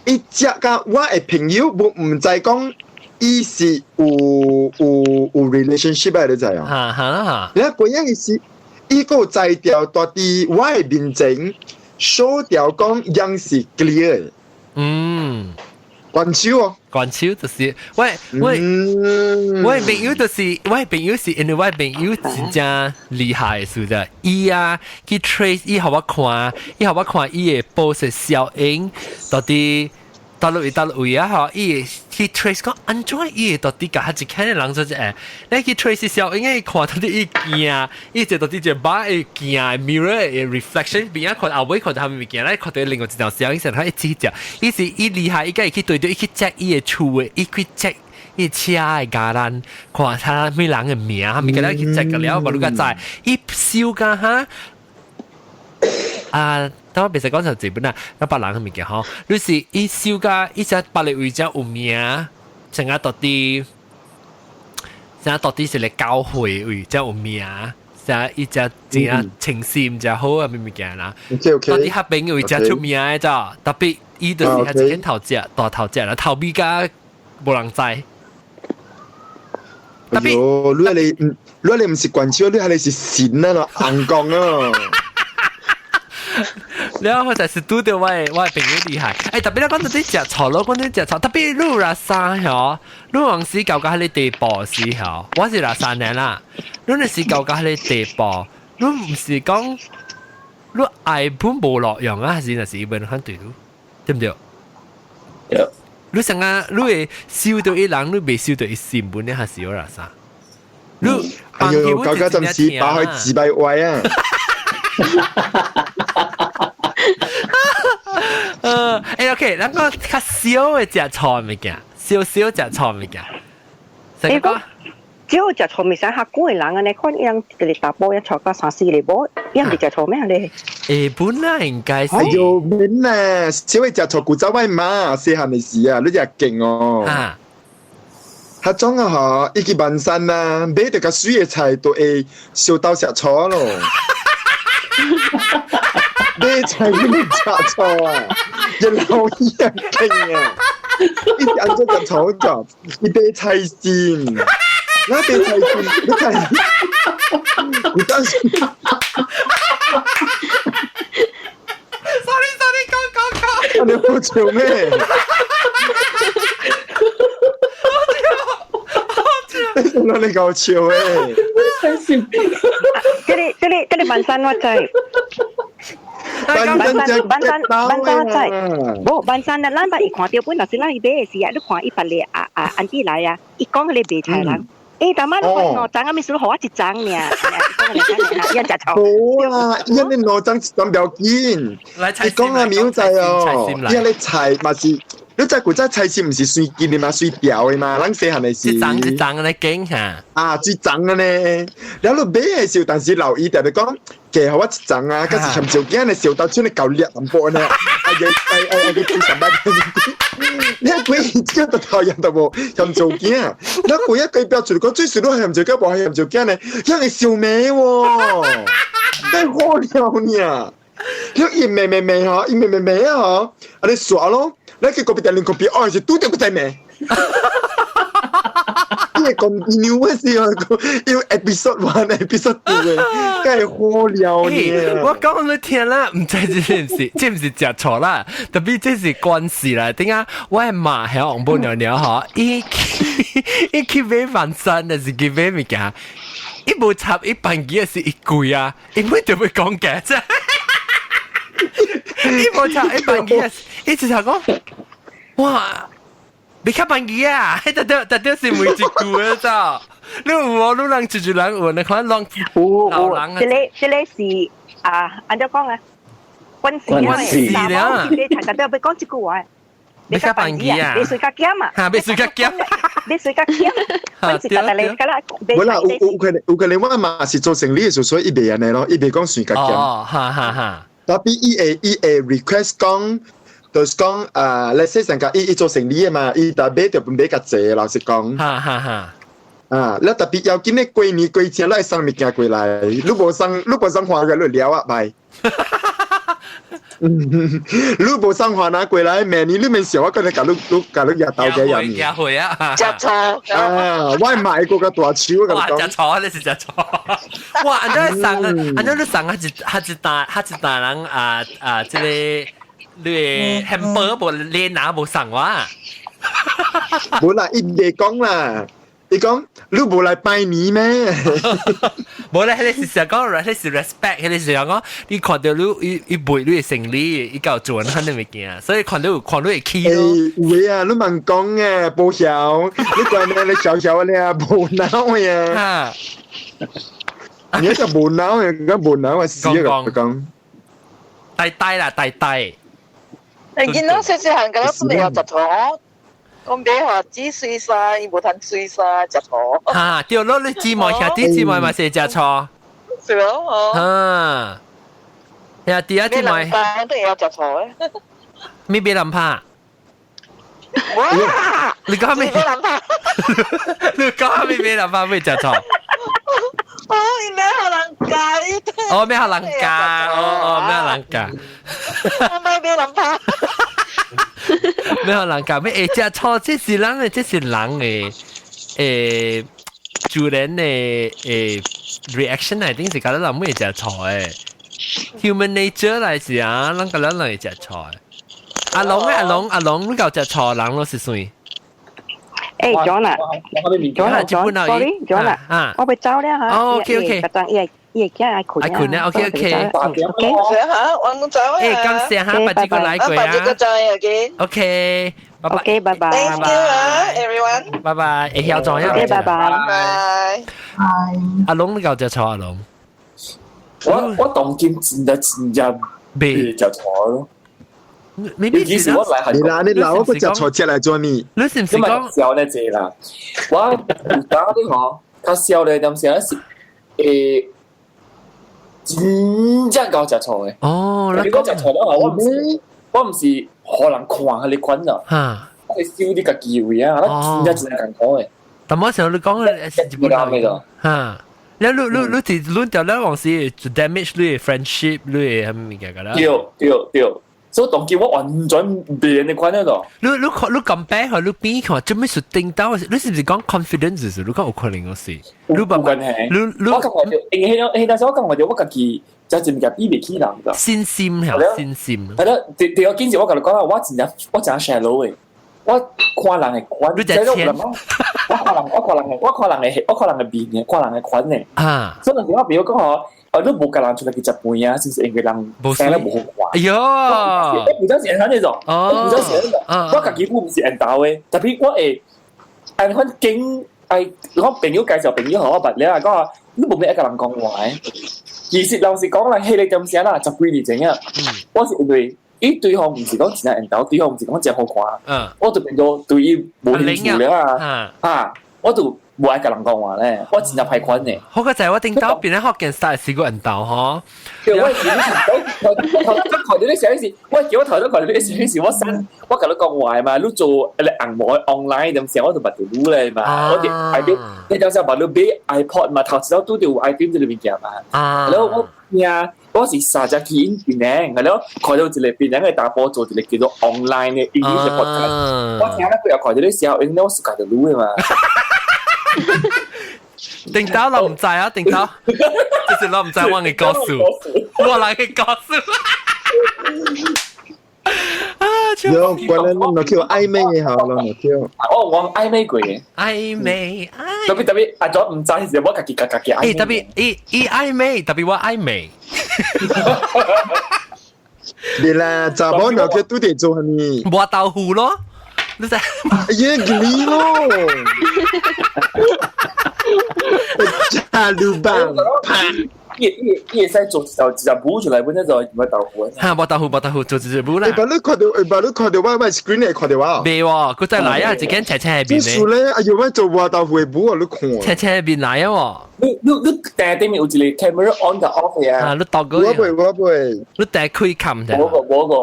伊食共我的朋友，我毋知講伊是有有有 relationship 的，你知哦？哈哈哈。了，關鍵是。伊閣有才調蹛佇我的面前，show 掉講樣是 clear 的。關手哦，關手就是我我我的朋友就是我的朋友是因為我的朋友真正厲害的，是不是？伊啊去 trace，伊予我看，伊予我看伊的 post 的效應，到底。大陸大陸位啊嗬，伊去 trace 講按怎伊到底共一間人做啫？你去 trace 時候應該看到啲伊鏡，伊就到底就把伊鏡 mirror 的 reflection 邊啊看後尾看到佢物件，咧看到另外一條小影成佢一指隻，伊是伊厲害，伊個會去對對，伊去 check 伊的厝的，伊去 check 伊車的家人，看他咩人的名，物件咧去 check 個了，無你個知，伊燒甲哈。啊，等我別使講就日本啊，那別人嘅物件吼，你是伊燒甲伊只別個位只有名，成個到底，成個到底是嚟教會位只有名，成伊只真正誠心真好啊，咩物件啦。到底合邊位只出名嘅咋？特別伊就是係一間頭隻大頭隻啦，頭尾甲無人知。哎喲，你係你，你係你唔是關照，你係你是神啊咯，硬講啊！然後就是拄著我的朋友厲害，欸，特別你講到啲食錯咯，講到食錯，特別你啦衫嗬，你往時搞到彼个地步時嗬，我是63年啦，你那時搞到彼个地步，你毋是講你 iPhone 無路用啊，還是若是伊本看對你，對毋對？對。你成日你會收到伊人，你袂收到伊新聞的，還是有啦啥？你哎喲，搞到暫時把開自閉位啊！欸，OK，咱講較少的食錯物件，少少食錯物件。你講少食錯物件，較久的人按呢，看伊人一個查埔一錯到三四个某，伊人袂食錯咩咧？欸，本來應該是。哎喲，免啊，少的食錯古早我媽細漢的時啊，你真勁哦。啊。彼種啊嗬，伊去萬山啊，買著較媠的菜都會燒豆食錯咯。買菜你食錯啊！一老伊啊勁啊！伊是按怎食錯咗？伊買菜心，那買菜心，你看，你當時，sorry sorry，講講講，你好笑咩？你做你搞笑誒！菜心，這個萬山我知。萬山萬山萬山我知，無萬山啊，咱捌伊看著本，若是咱去買的時啊，你看伊別个啊啊安弟來啊，伊講彼个賣菜人，欸，逐擺你看兩張啊，物事予我一張爾，伊食錯。無啊，伊按呢兩張一張不要緊，伊講啊苗仔哦，伊按呢菜嘛是。你知古早菜市毋是隨斤的嘛，隨條的嘛，咱細漢的時。一張一張按呢揀哈。啊，最張的呢。然後你買的時候，但是老伊定定講，加予我一張啊，閣是嫌少囝呢，燒豆手呢夠力淡薄呢。啊，伊哎哎哎，佢煮上班。你鬼這個都討厭得無？嫌少囝，那鬼一句標出講，最少都嫌少囝，無嫌少囝呢，遐會燒味喎，太好了呢。你伊罵罵罵吼，伊罵罵罵啊吼，啊你煞咯。你去咖啡店啉咖啡，哦，是拄著閣再罵。伊會 continue 的時候，有 episode one、episode two 的，該好了呢。我講你聽啦，毋知這是毋是，這毋是食錯啦，特別這是關係啦。點解我的媽響紅布娘娘吼，伊去伊去買飯山，還是去買物件，伊無插伊辦機是伊貴啊，伊每就會講價啫。伊無插伊辦機，伊直頭講，哇！你較辦機啊！特特特特是每一句啊，咋？你有無？你人一一人有？你看人有老人啊。這個是啊，按怎講啊？關事啊！你特特欲講這句話。你較辦機啊？你隨較減啊？哈，欲隨較減。你隨較減。關事特特你，敢若無啦，有可能我嘛是做生理的時候，所以伊袂按呢咯，伊袂講隨較減。哦，哈哈哈。特別伊會 request 講。就是講，let's say 成個伊伊做生理的嘛，伊特買就買較濟，老實講。哈哈哈。啊，你特別要緊咧，過年過節，你會送物件過來，你無送，你無送花個，你了啊，拜。你無送花拿過來，明年你免想，我可能共你你共你額頭嘅人。也會啊。食錯。啊，我買過個大樹，我共你講。食錯，你是食錯。哇，按怎送啊？按怎你送啊？一哈一大哈一大人啊啊，這个。你漢堡無連拿無送我。無啦，伊袂講啦，伊講你無來拜年咩？無咧，彼個是想講，彼個是 respect，彼個是想講，你看著你伊伊背你的生理，伊夠做咱的物件，所以看著看你會起咯。有的啊，你茫講誒，無曉，你怪咩？你小小的啊，無腦的啊。你就無腦的，講無腦的死啊！講。大大啦，大大。你見到細細漢個都未有食錯。講別話煮水沙，伊無通水沙食錯。嚇，對咯，你姊妹兄弟姊妹嘛是食錯。是咯，嗬。兄弟啊姊妹。都會食錯的。咩別人拍？哇！你講咩？別人拍。你講咩別人拍咩食錯？哦，伊咩予人教？哦，咩予人教？哦哦，咩予人教？我咪別人拍。咩予人教？咩會食錯？這是人的，這是人的，自然的reaction 來定是覺得人會食錯的。Human nature 來是啊，咱覺得人會食錯。阿龍阿龍阿龍，你夠食錯人咯是算？誒，John 啊，John 啊，John，sorry，John 啊，我欲走了嚇。哦，OK OK。伊伊囝愛睏愛睏啊，OK OK。 OK。嚇，我走啊。誒，感謝嚇，別這個來過啊。別這個再見。 OK，拜拜。 OK，拜拜。 Thank you 啊，everyone。拜拜，會曉怎樣？ OK，拜拜。拜。阿龍，你夠食錯阿龍？我當今真正真正袂食錯咯。你其實我來韓你啦，你老個食錯食來做咩？你是唔是講笑咧濟啦？我有當你吼，較少咧點時是真正夠食錯的。哦，你講食錯了我唔是予人看彼個款啊，我是收你家己位啊，我真正真艱苦的。但我想你講的是日本人嚇。你你你你是論掉咧，往時就 damage 你 friendship 你係物件㗎啦。對對對。所以當今我完全袂按呢款了咯。你你看你咁白和你變看，做咩事頂到？你是唔是講 confidence 是？你講有可能個是？你有關係。你你我感覺著，因為彼彼當時我感覺著我家己真真物件比袂起人㗎。信心係信心。係咯，第第二件事我共你講啦，我真正我真 shallow 的，我看人的款，你就淺。我看人，我看人的，我看人的，我看人的面的，看人的款的。啊。所以有時我比如講吼。哦，你無共人出來去食飯啊，是毋是因為人生得無好看？哎喲，欸，毋知是按怎種，毋知是按怎，我家己毋是緣投的，特別我會按款經，哎，我朋友介紹朋友予我捌了，講話你無欲愛共人講話的。其實老實講啦，彼个點聲啦，十幾年前啊，我是因為伊對方毋是講真緣投，對方毋是講真好看，我就變做對伊無興趣了啊，啊，我就無愛共人講話咧，我真正歹款的。好個在我頂到邊咧福建 style 是個緣投吼。對，我是你頭頭頭看著你寫是，我記我頭先看著你寫是，我刪我共你講話嘛，你做個紅毛 online 點時，我就捌著你咧嘛，我就 I 你你當時捌你買 iPod 嘛，頭一頭拄著有 iTunes 這個物件嘛，然後我聽我是三隻去檳城，然後看著一個檳城的查埔做一個叫做 online 的 English podcast，我聽了幾下看著你寫，因為我是家己錄的嘛。頂到我毋知啊，頂到，就是我毋知我嘅故事，我來嘅故事。啊！有關咱若叫曖昧的好咯，若叫。哦，我曖昧過嘅。曖昧，特別特別，阿咗毋知時，我家己家家己曖昧。欸，特別伊伊曖昧，特別我曖昧。你啦，查某若叫拄著做啥物？磨豆腐咯。你知？哎呀，你咯！加魯棒，伊伊伊會使做一條一隻舞出來，本身就磨豆腐。哈，磨豆腐，磨豆腐，做一隻舞啦。欸，把你看著，把你看著我我 screen 會看著我。袂喎，閣再來啊！一間斜斜面咧。咧，哎呦，我做磨豆腐的舞啊，你看。斜斜面來啊！喎。你你你訂頂面有一個 camera on 佮 off 的啊？啊，你倒過。我袂，我袂。你訂開冚者。無個無個。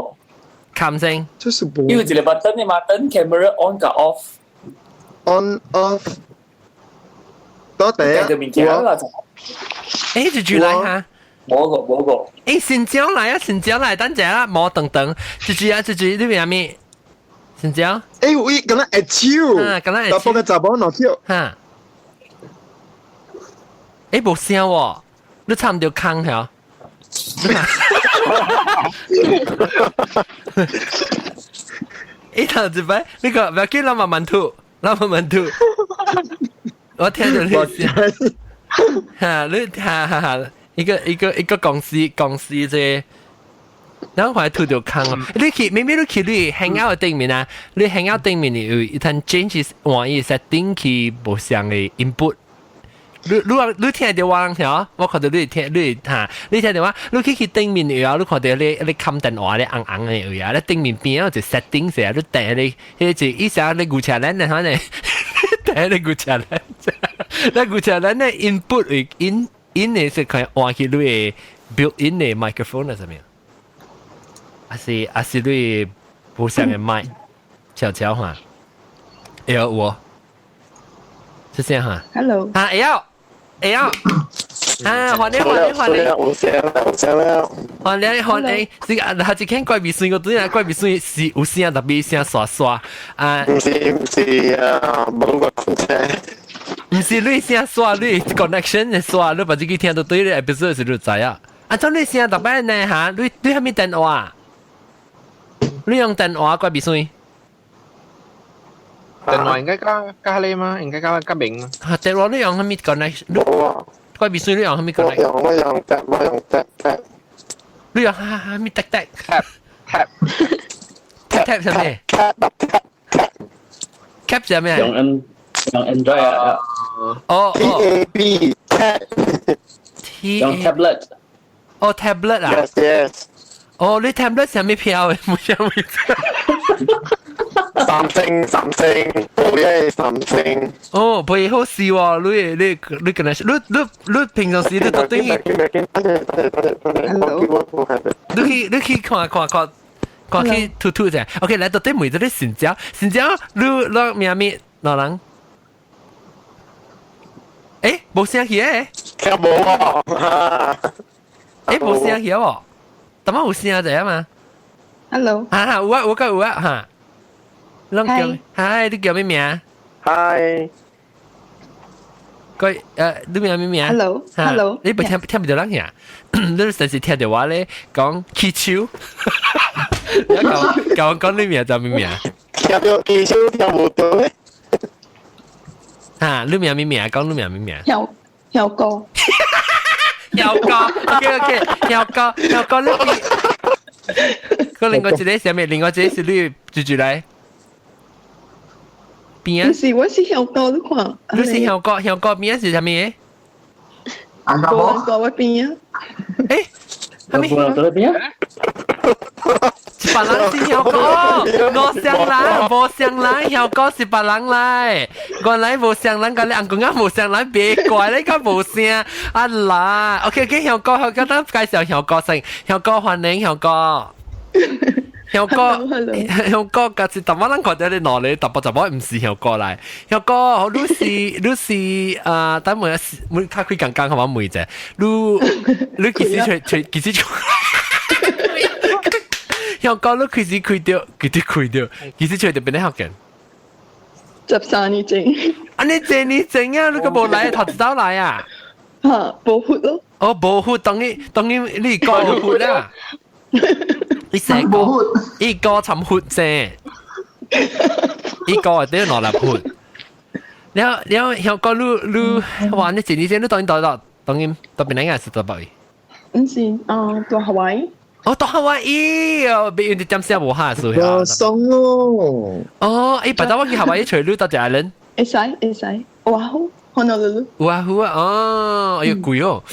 冚聲。這是無。因為一個 button 的嘛，等 camera on 佮 off。 On off。多謝啊。欸，就住來哈。無個無個。欸，新疆來啊，新疆來，等陣啊，莫等等，就住啊，就住，你邊咩？新疆。欸，有伊敢若會手。啊，敢若會手。查埔佮查某兩跳。哈。欸，無聲喎，你差毋著空曉。欸，頭一擺，你個不要緊，咱慢慢吐，咱慢慢吐。我聽到你聲，嚇你哈哈哈，一個一個一個公司公司啫。然後還吐到空哦！你去明明你去你 Hangout 頂面啊，你 Hangout 頂面有一層 change 換伊 setting 去無相的 input。你你你聽到我聽，我看到你聽你嚇，你聽到我，你去去頂面有啊，你看到你你冚電話咧紅紅的有啊，你頂面邊有一個 setting 是啊，你訂你彼個意思啊，你牛車輪的可能，訂你牛車輪，你牛車輪的 input 會 in in 的是可以換去你的 built in 的 microphone 啊，啥物？還是還是你無線的麥，悄悄話，會有無？是這樣哈。 Hello。啊，會曉，會曉。啊，歡迎歡迎歡迎。有聲啦，有聲啦。歡迎歡迎，是啊，他一聽怪味聲，我對啊，怪味聲是有聲，特別聲刷刷啊。毋是毋是啊，無個聲。毋是你聲刷，你 connection 的刷，你把這個聽到對咧，episode 時你知啊。啊，怎你聲特別呢？嚇，你你啥物電話？你用電話怪味聲？電話應該加加你嘛，應該加加明。啊，電話你用啥物 connection？怪味聲你用啥物 connection？我用我用 tap 我用 tap tap。你用哈哈物 tap tap tap tap tap tap 啥物？tap tap tap 啥物？用 N 用 Android 啊。哦 T A B tap。用 tablet。哦，tablet 啊。 Yes yes。哦，你 tablet 啥物票的？冇啥物。三星三星，冇嘢三星。哦，袂好試喎，你你你跟他，你你你平常時你都等於，你去你去看看看，看去吐吐者。OK，來到底問到你新疆，新疆你你名咩？老人？誒，無聲去誒？聽無喎。誒，無聲去喎，點解有聲者嘛？Hello。啊，有啊，有個有啊，嚇。攏叫，嗨，你叫咩名？嗨。個你名咩名？Hello，Hello。你不聽聽唔到人呀？你實時聽到我咧講氣球。你講講講你名就咩名？聽到氣球聽無到咧。嚇，你名咩名？講你名咩名？曉曉哥。曉哥，OK OK，曉哥，曉哥，你。個另外一個是咩？另外一個是你住住來。邊啊？是，我是香港，你看。你是香港，香港邊是啥物？無人過我邊啊？誒，啥物？無人過邊啊？是別人是香港，無相人，無相人，香港是別人來。原來無相人，佮你翁公仔無相人，別怪你個無聲。啊啦，OK OK，香港，香港，等介紹香港先，香港歡迎香港。香港，香港，嗰次淡薄人看到你哪裡，淡薄淡薄毋是香港來。香港，你是你是啊？等問問較開講講，好冇問者？你你幾時出出幾時出？香港，你開始開掉，幾時開掉？幾時出到邊個學嘅？ 13年前。啊！你這年前啊，你個無來，頭一走來啊？嚇，無血咯。哦，無血，當然當然你講無血啦。你成個一個尋血啫，一個係啲攞嚟血。了了，香港你你哇！你前年前你當然到到當然到邊個是到邊？毋是，啊，到夏威夷。哦，到夏威夷哦，別用啲點聲無下數。我爽哦。哦，誒，白頭我去夏威夷隨你到隻人。會使會使，哇好，可能你。哇好啊，哦，哎呀貴哦，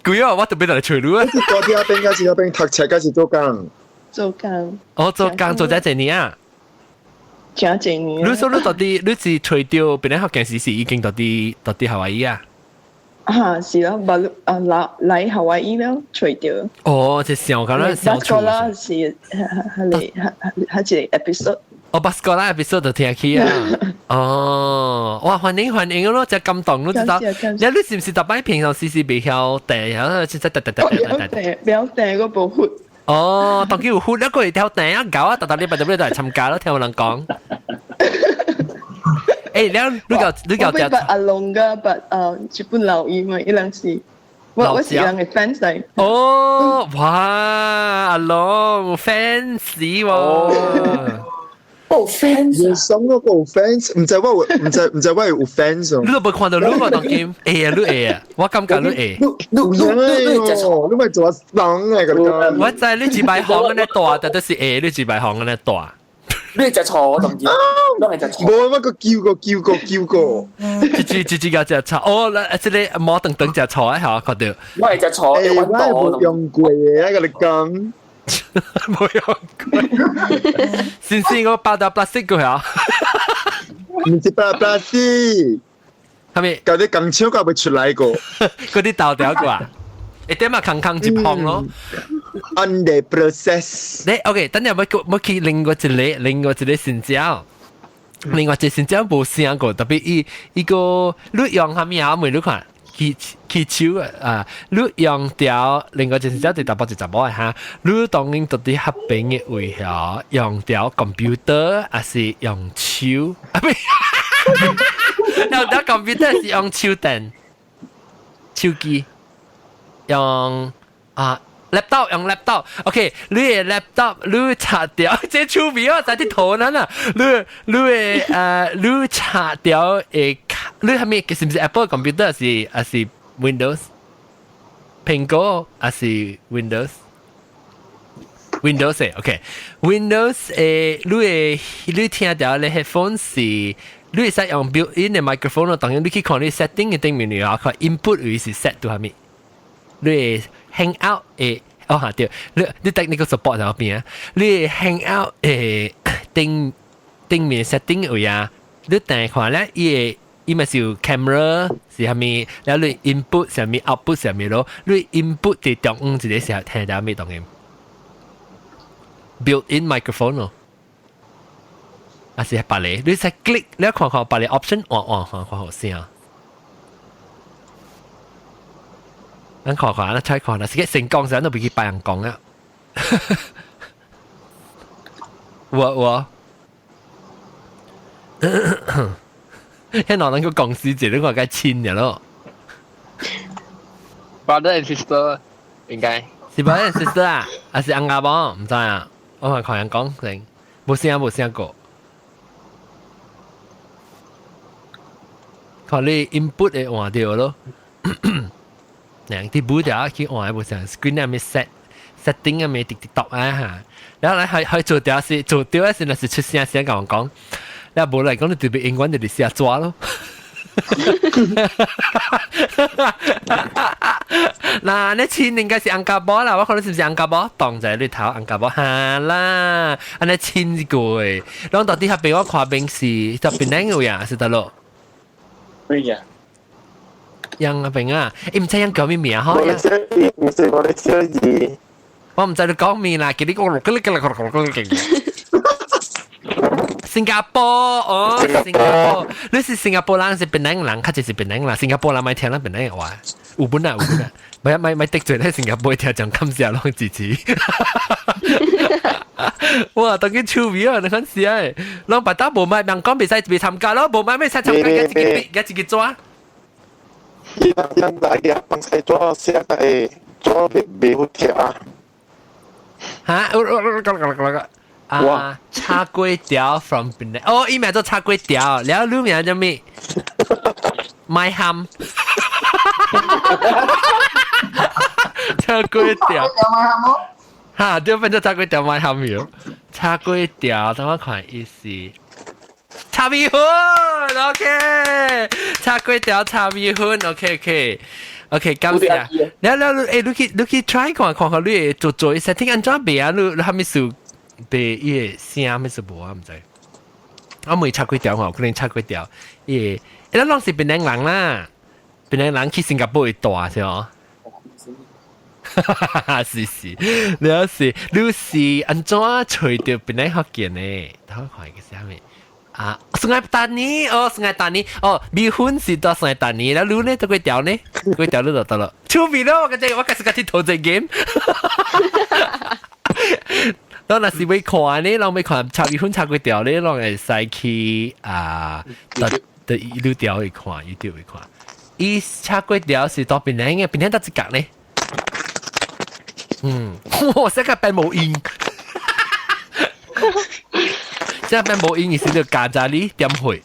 貴哦，我特別來隨你啊。嗰啲阿邊開始嗰邊讀冊，開始做工。做工。哦，做工做咗一年啊。真一年。你說你到底你是隨到邊個學件事是已經到底到底夏威夷啊？啊，是咯，無啊來來夏威夷了，隨到。哦，這想講啦，想出。啦，是係係係一個 episode。哦，巴斯哥拉 episode 就聽起啊！哦，哇，歡迎歡迎咯，真感動，你知道？你你是唔是逐擺平常時時袂曉訂，然後真真得得得得得。袂曉訂個無血。哦，當佢有血，一個會曉訂啊，搞啊，逐逐禮拜逐禮拜來參加咯，聽有人講。誒，你你夠你夠我捌阿龍噶，捌日本老伊嘛，伊人是，我我是人嘅 fans 嚟。哦，哇，阿龍 fans 喎。哦，個 fans 有爽嗰個 fans，唔知我唔知我有 fans 你都冇看到你個當今會啊，你會啊，我感覺你會。你你你你食錯，你咪做人嚟個。我知你一擺行安呢大，但都是會，你一擺行安呢大。你食錯我當今，你係食錯。冇乜個叫過叫過叫過，一隻一隻個食錯，哦，嗱，這個毛等等食錯啊，嚇，看到。我係食錯，欸，我係冇用過嘅，我跟你講。冇用過。先先我包到 plastic 個嚇。唔是包 plastic，係咪？舊啲更超夠會出來過。嗰啲豆條過啊？一點啊，空空一碰咯。 Under process。你 OK，等陣我我去另外一個，另外一個新招，另外一個新招無聲過，特別伊伊個你用蝦米啊？問你看，起起手啊！你用條另外一個新招就查埔一查某的哈，你當然到底合邊的位遐用條 computer 還是用手？啊不，用條 computer 是用手電、手機，用啊。laptop 用 laptop，OK，你的 laptop 你插掉，這趣味哦，在啲頭呢啦，你你的你插掉會，你係咪是唔是 Apple computer 是還是 Windows？蘋果還是 Windows？Windows 誒，OK，Windows 誒，你的你聽到的 headphone 是，你會使用 built-in 的 microphone 咯，當然你去看你 setting 的頂面啊，看 input 位是 set 到啥物，你會 Hangout 誒，哦嚇對，你你 technical support 喺邊啊？你 Hangout 誒頂頂面 setting 位啊，你訂看咧，伊會伊咪是有 camera 是啥物，然後你 input 啥物，output 啥物咯，你 input 佇中央一個時候聽到咩當然 built-in microphone 咯，啊是別個，你使 click 你看看別個 option 換換看看好聲。咱看看，咱猜看啦，是個成功時，咱都袂去別人講啊。我我，迄兩人個公司一，你看該親嘅咯。 Brother and sister 應該是 brother and sister 啊，還是翁仔某？毋知啊，我嘛看人講成，無聲無聲過。看你 input 會換掉咯。嗱，啲補條去換無聲 screen 啊，咪 set setting 啊，咪滴滴答啊嚇。然後咧，係係做條是做條時，若是出聲先共我講，你無來講，你特別永遠就是寫紙咯。嗱，你親應該是翁家寶啦，我看你是毋是翁家寶？當在你頭翁家寶，哈啦，按呢親一個誒，攏到底下邊我看邊是特別靚個呀，是得咯？咩呀？楊阿平啊，伊毋知楊叫咩名吼？我唔是我的小姨。我毋知你講咩啦，叫你講新加坡哦，新加坡，你是新加坡人是檳城人，較濟是檳城人。新加坡人莫聽咱檳城話，有本啊有本啊，莫莫莫得罪咧新加坡聽眾，感謝攏支持。哇，當佢趣味啊，你看是啊，攏別打無買，人講袂使袂參加咯，無買袂使參加，自己筆，自己抓。伊人來嘅，放西抓寫個抓袂袂好聽啊。嚇？啊，炒粿條 from 檳城，哦，伊名做炒粿條，了你名叫咩？麥鹹。炒粿條。嚇，對，變做炒粿條麥鹹苗。炒粿條，等我看意思。炒米粉，OK。炒粿條，炒米粉，OK OK。OK，感謝。了了，欸，你去你去 try 看看看，你會做做 setting 按怎賣啊？你你蝦米事？賣伊個聲咩事無啊？毋知。我問炒粿條吼，可能炒粿條，伊個，伊咱攏是檳城人啦，檳城人去新加坡會大是哦。是是，你是你是按怎揣著檳城福建的？等我看個啥物？啊，Sungai Petani 哦，Sungai Petani 哦，米粉是到 Sungai Petani，แล้ว你呢？這粿條呢？粿條你就得了。出面咯，我這我開始開始投這 game。咱若是欲看呢，咱欲看炒米粉炒粿條呢，攏會使去啊，佇佇 YouTube 去看，YouTube 去看。伊炒粿條是到檳城的，檳城佗一角呢？嗯，哇，這個變無音。聲變無音，意思就加扎你點會。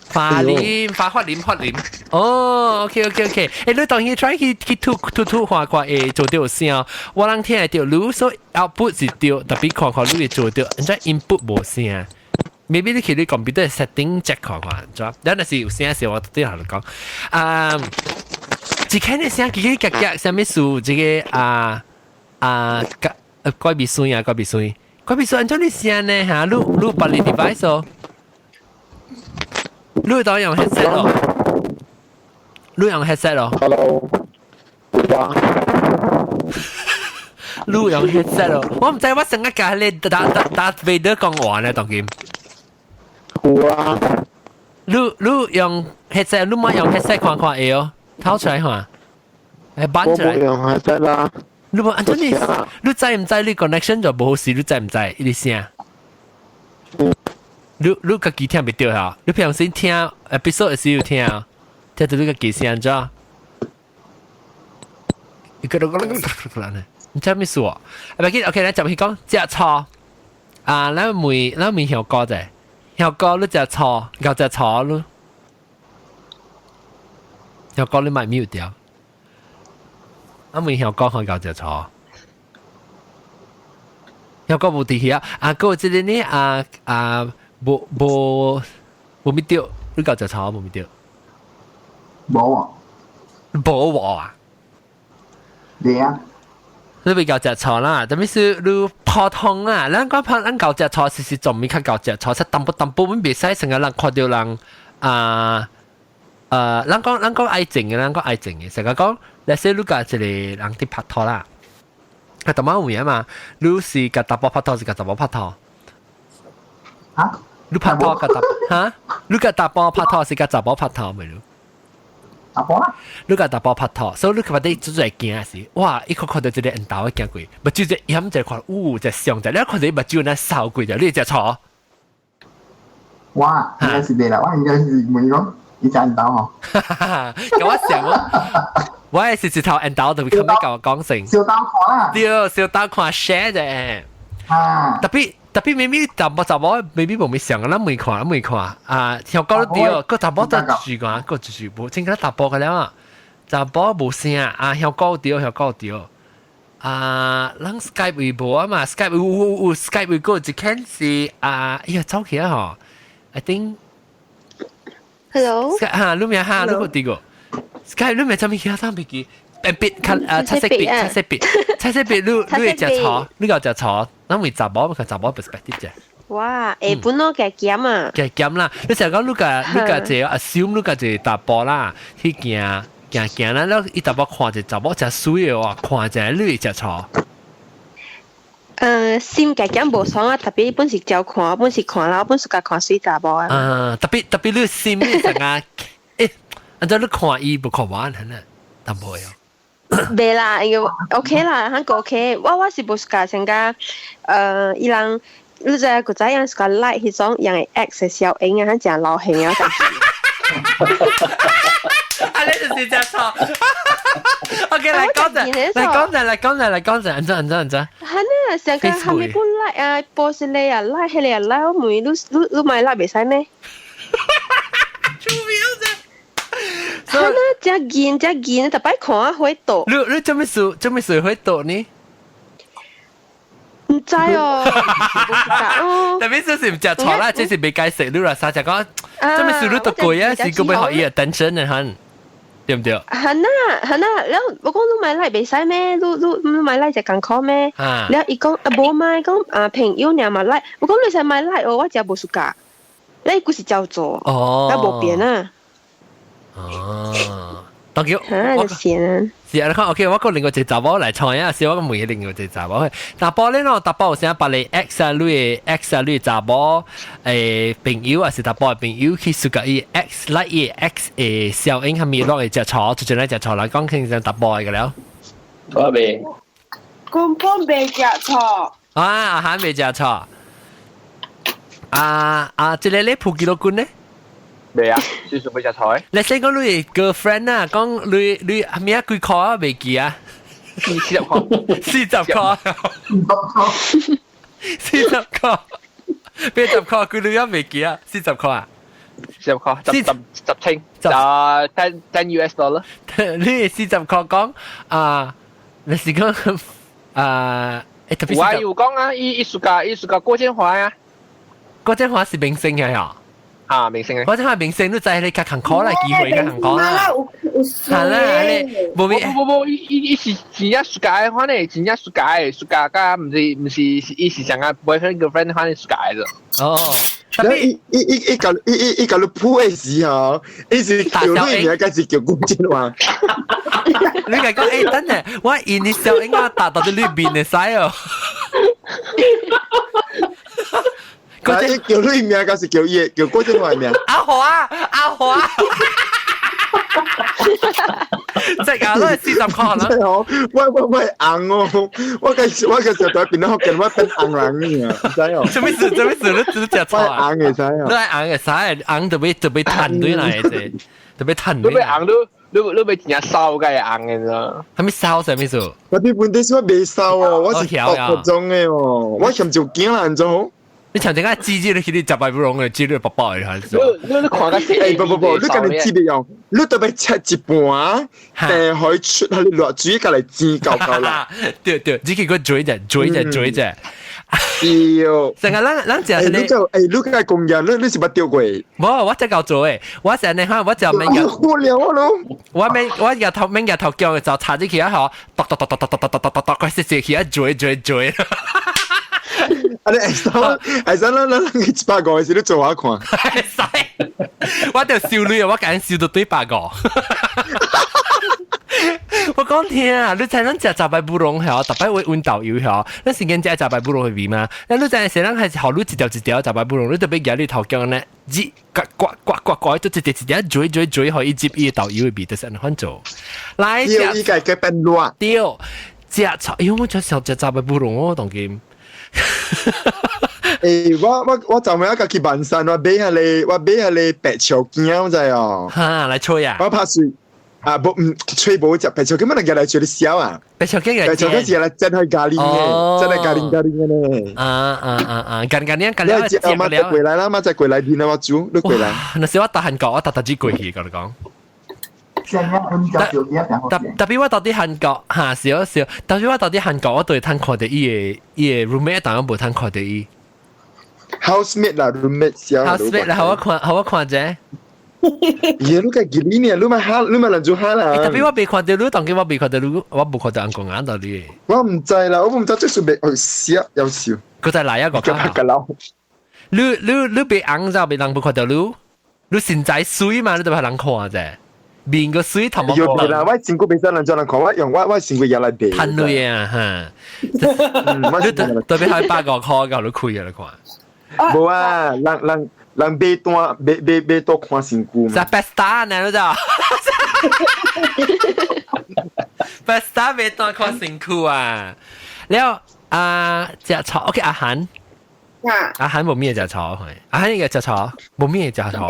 發林發發林發林，哦，OK OK OK，你當然 try 去去吐吐吐看看會做到聲，我人聽會到，你所 output 是對，特別看看你會做到，你知 input 無聲。maybe 你去你 computer setting check 看看，知影？咱若是有聲時，我對下就講，啊，一看你聲，叽叽夾夾，啥物事？這個啊啊，怪秘書啊，怪秘書，怪秘書，按怎你聲呢？嚇，你你別個 device 哦。你當用 headset 咯，你用 headset 咯。 Hello，哇！你用 headset 咯，我毋知我成日共你打打打 Vader 講話呢，當今。有啊。你你用 headset，你莫用 headset 看看會哦，掏出來看，搬出來。我無用 headset 啦。你無按怎你？你知毋知你 connection 就無好勢？你知毋知？你聲？你你家己聽袂著嚇？你平常時聽 episode 時有聽，聽到你家己聲怎？一個個個個個呢？你知咩事啊？啊，別緊，OK，咱就去講食醋啊！咱問咱問曉哥者，曉哥你食醋，𠢕食醋你？曉哥你莫 mute 掉。啊，問曉哥看𠢕食醋。曉哥無佇遐，啊，閣有一個呢啊啊。無無無咪著，你𠢕食醋無咪著？無啊，無啊。對啊。你袂𠢕食醋啦，特別是你普通啊，咱講怕咱𠢕食醋，其實仲未較𠢕食醋，淡薄淡薄，阮袂使成日人看著人啊，咱講咱講愛情嘅，咱講愛情嘅，成日講，假設你共一個人佇拍拖啦，啊，淡仔有影嘛，你是共查埔拍拖，是共查某拍拖？嚇？你拍拖共查嚇？你共查埔拍拖是共查某拍拖未？你？查埔啦。你共查埔拍拖，所以你覺得做做驚時，哇！伊看看著一個緣投的行過，目睭一掩一看，嗚，一上一，你看著伊目睭若掃過者，你會食醋？我應該是對啦，我應該是問講伊食緣投吼。共我想我，我係是一頭緣投，特別較尾共我講成。小膽看啦。對，小膽看 share 啫。啊。特別特別明明查某查某，未必無咪想，咱未看，未看啊！香港對，個查某都住個，個住住無，真個查埔個了啊！查埔無聲啊，香港對，香港對。啊，咱 Skype 會無啊嘛？Skype 有有有 Skype 會個一間是啊，哎呀，走起啊吼！I think。 Hello。嚇，你名哈，你個第個 Skype 你名啥物其他袂記？筆較啊，彩色筆，彩色筆，彩色筆，你你會食醋？你𠢕食醋？咱為查某，看查某 perspective 啫。哇，下本咯，加減啊！加減啦！你成日講你共你共一個 assume 你共一個查埔啦，去行行行啦，了伊查某看一查某誠媠的話，看一下你會食醋？心加減無爽啊，特別本是照看，本是看啦，本是共看媠查某啊。啊，特別特別你心成啊，按怎你看伊無看我安呢？淡薄哦。袂啦，因為 OK 啦，很 OK。我我是無 suka 成個，伊人你知古早樣 suka like 彼種人的 ex 的小影啊，很誠流行啊。啊，你就是食醋。OK，來講者，來講者，來講者，來講者，按怎按怎按怎？係呢，成個後面不 like 啊，post 咧啊，like 彼個啊 like，我問你你你買 like 袂使咩？出名啫。係呢，誠見誠見，逐擺看啊會倒。你你做咩事做咩事會倒呢？毋知哦，特別這是食錯啦，這是袂解釋你啦，啥食講，做咩事你都過啊，是閣欲予伊 attention 的很，對毋對？係呐係呐，了我講你買 like 袂使咩？你你你買 like 就共款咩？了伊講啊無買，講啊朋友爾嘛 like，我講你使買 like 哦，我誠無 suka，你故是照做，哦，啊無變啊。哦，當叫嚇就先啊。是啊，你看，OK，我閣另外一個查某來猜啊，是我問另外一個查某。查埔咧喏，查埔有啥別个 ex 啊，你的 ex 啊，你的查某朋友啊，是查埔的朋友去 suka 伊 ex like 伊 ex 的小影係咪攏會食醋，就陣來食醋來講，肯定查埔的個了。我袂，根本袂食醋。啊，阿涵袂食醋。啊啊，這個咧普吉羅君咧？未啊，算數未食醋。你先講你 girlfriend 啊，講你你係咪啊幾箍啊？袂記啊？40箍，40箍，40箍。80塊，幾你也未記啊？40塊啊？ 40塊，10千，就 ten US dollar。你40塊講啊？你是講啊？特別我有講啊，伊伊暑假郭建華啊，郭建華是明星嘅呀。啊，明星。郭建華明星都知你較艱苦啦，機會較艱苦啦。係啦，你無咩？無無無，伊伊伊是真正暑假的款呢，真正暑假的，暑假甲毋是毋是，伊是像啊 boyfriend girlfriend 款的暑假的。哦。伊伊伊伊共伊伊伊共你抱的時候，伊是叫你名，還是叫郭建華？你講講，等陣，我印你小英啊，打到你面的使哦。伊叫你名，還是叫伊叫郭建華名？阿華，阿華。即係都係40塊啦。我我我紅哦，我個時候在邊度學緊，我變紅人啊，知哦。做咩事？做咩事？你只食錯啊？紅嘅知哦。你係紅嘅使，紅特別特別彈對來嘅，特別彈。你欲紅你你你欲真正燒個紅嘅啫。係咪燒啥物事？我啲本地是我未燒哦，我是學種嘅哦，我嫌就驚啦，做。你像點解煮煮你去你食白不容嘅，煮你薄薄嘅還是？你你看個欸，不不不，你家己煮袂用，你特別切一半，等可以出下你落水，過來煎夠夠啦。對對，只去個煮者，煮者，煮者。對。成個咱咱食你就欸，你個工業，你你是捌釣過？無，我才夠做誒，我成日看我就免個。好了咯。我免我日頭免日頭腳就插入去啊，嗬，剁剁剁剁剁剁剁剁剁，佢食食起啊，煮煮煮。啊！你會使會使，咱咱去150時，你做下看。會使，我就燒你啊！我敢燒到對百五。我講聽啊，你知咱食雜白布隆嗬，特別會溫豆油嗬，咱時間食雜白布隆會味嗎？咱你知時人係學你一條一條雜白布隆，你特別夾你頭腳呢，熱刮刮刮刮刮，都一條一條嘴嘴嘴，予伊接伊豆油的味，就是按呢款做。來，伊個個變熱。對，食草，哎呦，我真想食雜白布隆哦，當今。欸，我我我昨暝仔去萬山，我買彼個白樹羹，我知哦。哈，來吹啊！我拍水啊，無毋吹無食白樹羹，乜人來吹你燒啊？白樹羹白樹羹是來煎去咖喱的，煎去咖喱咖喱的呢。啊啊啊啊！干干呢，干了食了。再過來啦，嘛再過來，你那我煮，你過來。那時我到韓國，我特特只過去，佮你講。特特別我到佇韓國嚇少少，特別我到佇韓國，我對通看著伊个伊个 roommate，當然無通看著伊。 housemate 啦，roommate 小。 housemate 啦，予我看，予我看者。耶，你個記呢？你咪哈，你咪人做哈啦。特別我未看著你，當今我未看著你，我無看著紅光眼到你。我毋知啦，我毋知這是未哦，笑有笑。佢再來一個。你你你別紅就別人無看著你，你身材媠嘛，你都別人看者。面個水頭毛。有啦，我身軀袂使人做人看，我用我我身軀也來賣。趁鐳啊，哈！你特別係8個塊，夠你開啊，你看。無啊，人人人買單買買買多看身軀嘛。就 best star 呢，你知道？best star 買單看身軀啊！了啊，食草 OK 阿韓。阿韓無咩食草，阿韓應該食草，無咩食草。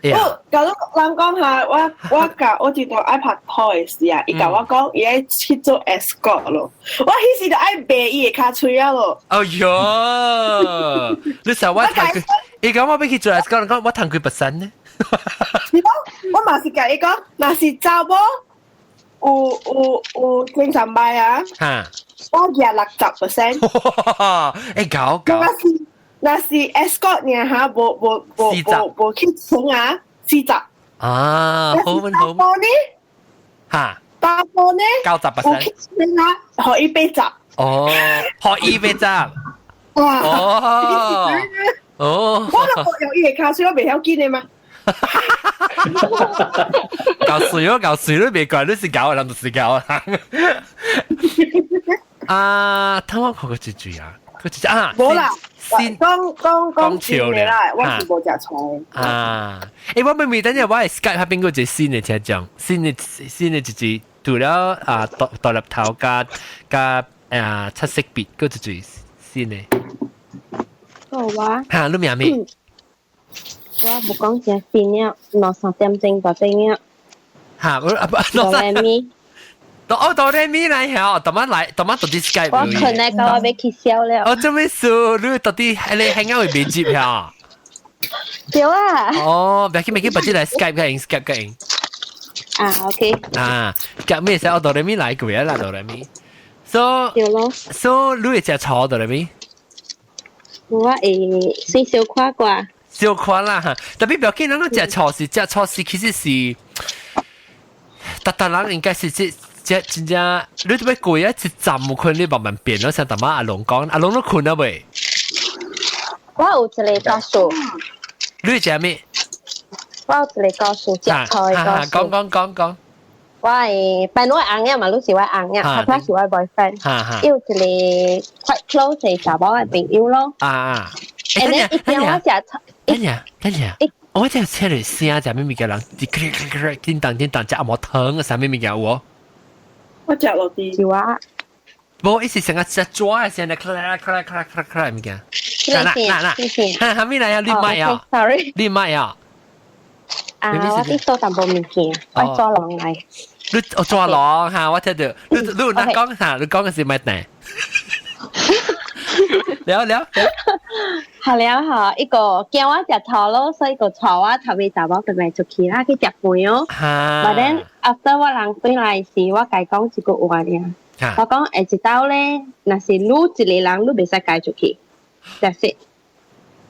我假如人講下，我我甲我知道愛拍拖的時啊，伊共我講伊愛去做 escort 咯，我彼時就愛賣伊的跤喙啊咯。哎喲，你想我趁幾？伊講我欲去做 escort，講我趁幾 percent 呢？你講我嘛是共伊講，若是查某有有有精神歹啊，我舉60%。欸，搞搞。若是 escort 爾哈，無無無無無去錢啊，40。啊，好穩好。查埔呢？哈。查埔呢？90%。有去錢啊，予伊80。哦，予伊80。哇！哦。哦。我都無用伊的跤穗，我袂曉緊的嘛。搞水哦，搞水都袂怪，你是搞的人就是搞的人。啊，等我看個一句啊。佢啊，無啦，講講講笑的啦，我是無食菜。啊，欸，我明明等陣我係 Skype 彼邊個一個新的聽眾，新的新的一隻除了啊獨獨立頭加加啊七色筆，閣一隻新的。好啊。哈，你名咩？我無講真新了，兩三點鐘就醒了。哈，我啊不，兩三。到哦到咧咪來曉，怎麼來？怎麼到底 Skype？我困咧，到我欲去笑了。哦，做咩事？你到底喺你喺啱會未接呀？對啊。哦，別去別去，別去來 Skype 個用 Skype 個用。啊，OK。啊，夾咩事？我到咧咪來過啦，到咧咪。So，對咯。 So，你會食醋到咧咪？我會算小可啩。小可啦嚇，特別不要緊，咱講食醋是食醋是其實是，逐逐人應該是這。這真正你特別過一站有可能你慢慢變咯，像淡仔阿龍講，阿龍都睏了未？我有一個故事。你食咩？我有一個故事，食醋的故事。講講講講。我的辦我翁仔嘛，你是我翁仔，他是我 boyfriend。伊有一個 quite close 的查某的朋友咯。啊。欸，等下，等下，等下，等下。我這車裡聲，食咩物件人？叮當叮當，食阿毛糖，啥物物件有無？我食落啲。是我。無，伊是成個食紙的聲，咔啦咔啦咔啦咔啦咔啦物件。嗱嗱嗱嗱，哈，啥物來啊？你莫啊？Sorry。你莫啊？啊，我佇做淡薄物件，我做人來。你哦做人哈，我聽到。你你有哪講哈？你講的是咩呢？了了。好了吼，伊個驚我食醋咯，所以個帶我頭尾查某轉來出去啦，去食飯哦。But then after 我人轉來時，我共伊講一句話爾。我講下一道咧，若是你一個人，你袂使家出去。That's it。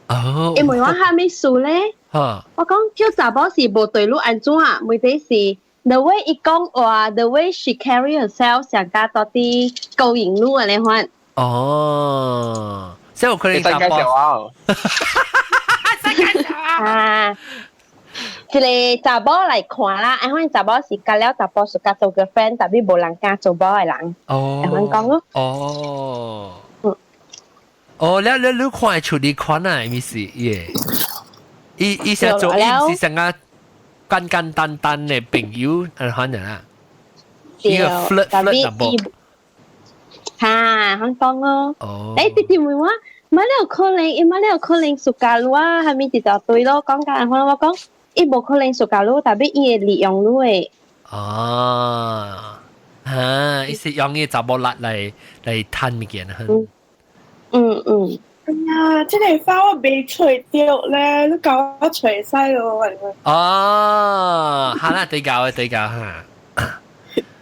哦。伊問我啥物事咧？我講叫查某是無對你按怎，問題是 the way 伊講話，the way she carry herself 上加多啲勾引你按呢款。哦。所以有可能查某。啊，一個查某來看啦，按款查某是佮了查甫是佮做 girlfriend，但係無人敢做某的人。哦。按款講咯。哦。哦，了了你看會出你款啊，意思耶？伊伊想做，伊毋是成個簡簡單單的朋友，按款人啊。伊個 flirt flirt 淡薄。哈，肯講咯。哦。欸，直直問我，嘛你有可能，伊嘛你有可能 suka 你啊，係咪一大堆咯？講甲按款我講，伊無可能 suka 你，但係伊會利用你的。哦，哈，伊是用伊查某力來來趁物件啊。嗯嗯嗯。哎呀，這個花我未揣著咧，你共我揣使咯。哦，好啦，對搞對搞哈。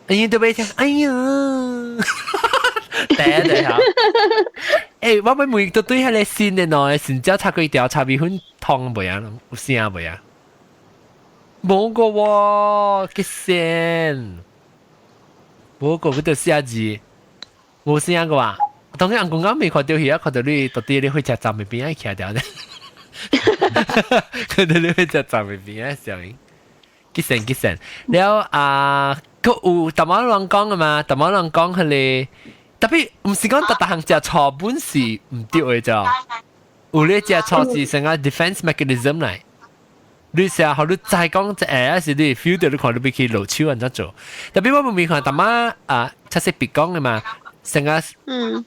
哎呀，對不起，哎呀，對對哈。欸，我欲問對對彼个新的喏，新椒炒粿條、炒米粉湯袂啊？有聲袂啊？無個喎，結線，無個佢就寫字，無聲個哇。當然，剛剛未看到佢啊，看到你到底你火車站的邊仔徛著咧，看到你火車站的邊仔上面，結線結線。了啊，閣有淡薄人講的嘛，淡薄人講彼個，特別毋是講逐逐項食醋本是毋對的咋，有咧食醋是成個 defense mechanism 來。你成日予你知講，欸，是你 feel 到你看你欲去落手按怎做。特別我無看淡薄啊，確實別講的嘛。成個嗯。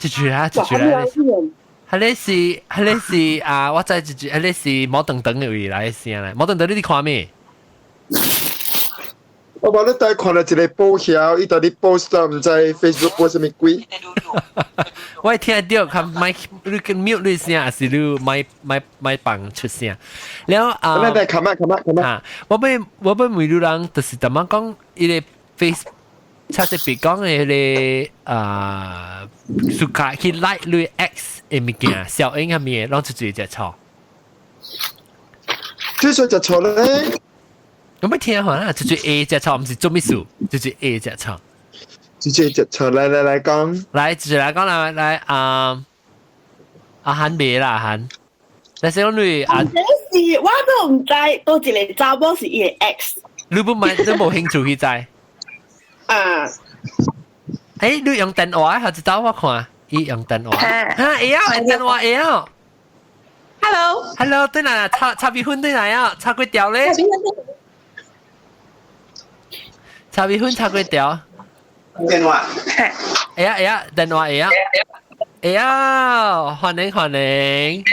一句啊，一句啊，彼个是彼个是啊，我知一句，彼个是毛長長的位來的聲來，毛長長你佇看咩？我無你帶看到一個報曉，伊佇咧 post 毋知 Facebook post 啥物鬼。我會聽著，較莫你 mute 你聲，抑是你莫莫莫放出聲。了啊，來來，較慢較慢較慢。我欲我欲問你人，就是淡薄講伊个 face，差一別講的彼个啊，suka 去 like 你 ex 的物件，小英啥物的，攏出一隻錯。這說食錯咧？我欲聽下啦，就是 A 隻錯，毋是做咩事，就是 A 隻錯。就是食錯，來來來講，來，就是來講來來啊，阿韓別啦，阿韓，但是講你啊，這是我都毋知，佗一个查某是伊的 ex。你不買，你無興趣去知？啊。欸，你用電話還是走我看？伊用電話。哈，會曉，電話會曉。 Hello。 Hello，對來炒炒米粉對來啊，炒幾條咧？炒米粉炒幾條？電話。會啊會啊，電話會啊。會啊，歡迎歡迎。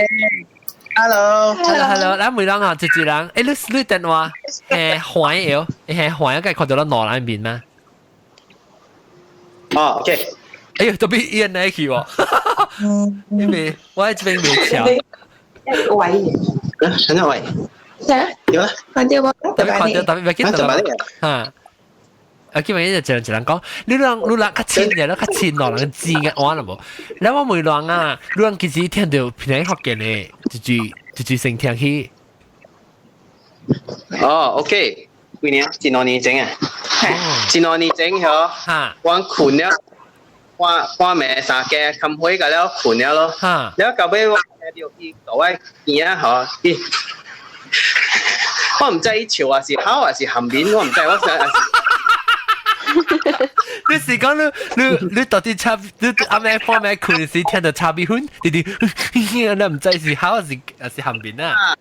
Hello。 Hello，hello，咱每人啊，一一人，欸，你電話係黃嘅，係黃嘅，看到咱兩人面嗎？哦，OK。哎呦，特別伊人來去喎，因為我喺這邊未敲。喂，陳喂。啥？點啊？看到無？特別看到特別袂記得啦。啊，叫咪一隻一人講，你人較親嘅，你較親兩人知嘅話啦無？你我問人啊，你人其實聽到平福建嘅，一句一句先聽起。哦，OK，幾年？一兩年前啊，一兩年前嗬，我睏了，半半暝三更冚火個了睏了咯，了到尾我聽到伊甲我耳仔嗬，伊我毋知伊笑還是好還是含面，我毋知，我想。你是講你到底炒你阿妹放咩睏時聽到炒米粉，弟弟你毋知是好還是含面啊？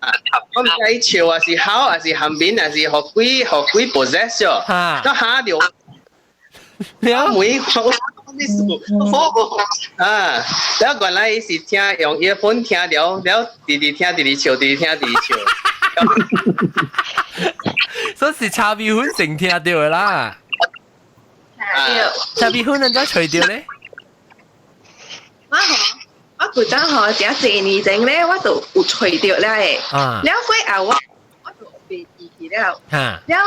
我毋知伊笑還是好還是含面，還是予鬼予鬼 possess 咗，都嚇到。了每我咩事？好啊！了原來伊是聽用 earphone 聽了，了直直聽直直笑，直直聽直直笑。所以是炒米粉成聽到的啦。炒米粉人怎揣著咧？我吼，我古早吼，誠濟年前咧，我就有揣著了的。了過後我就袂記起了。了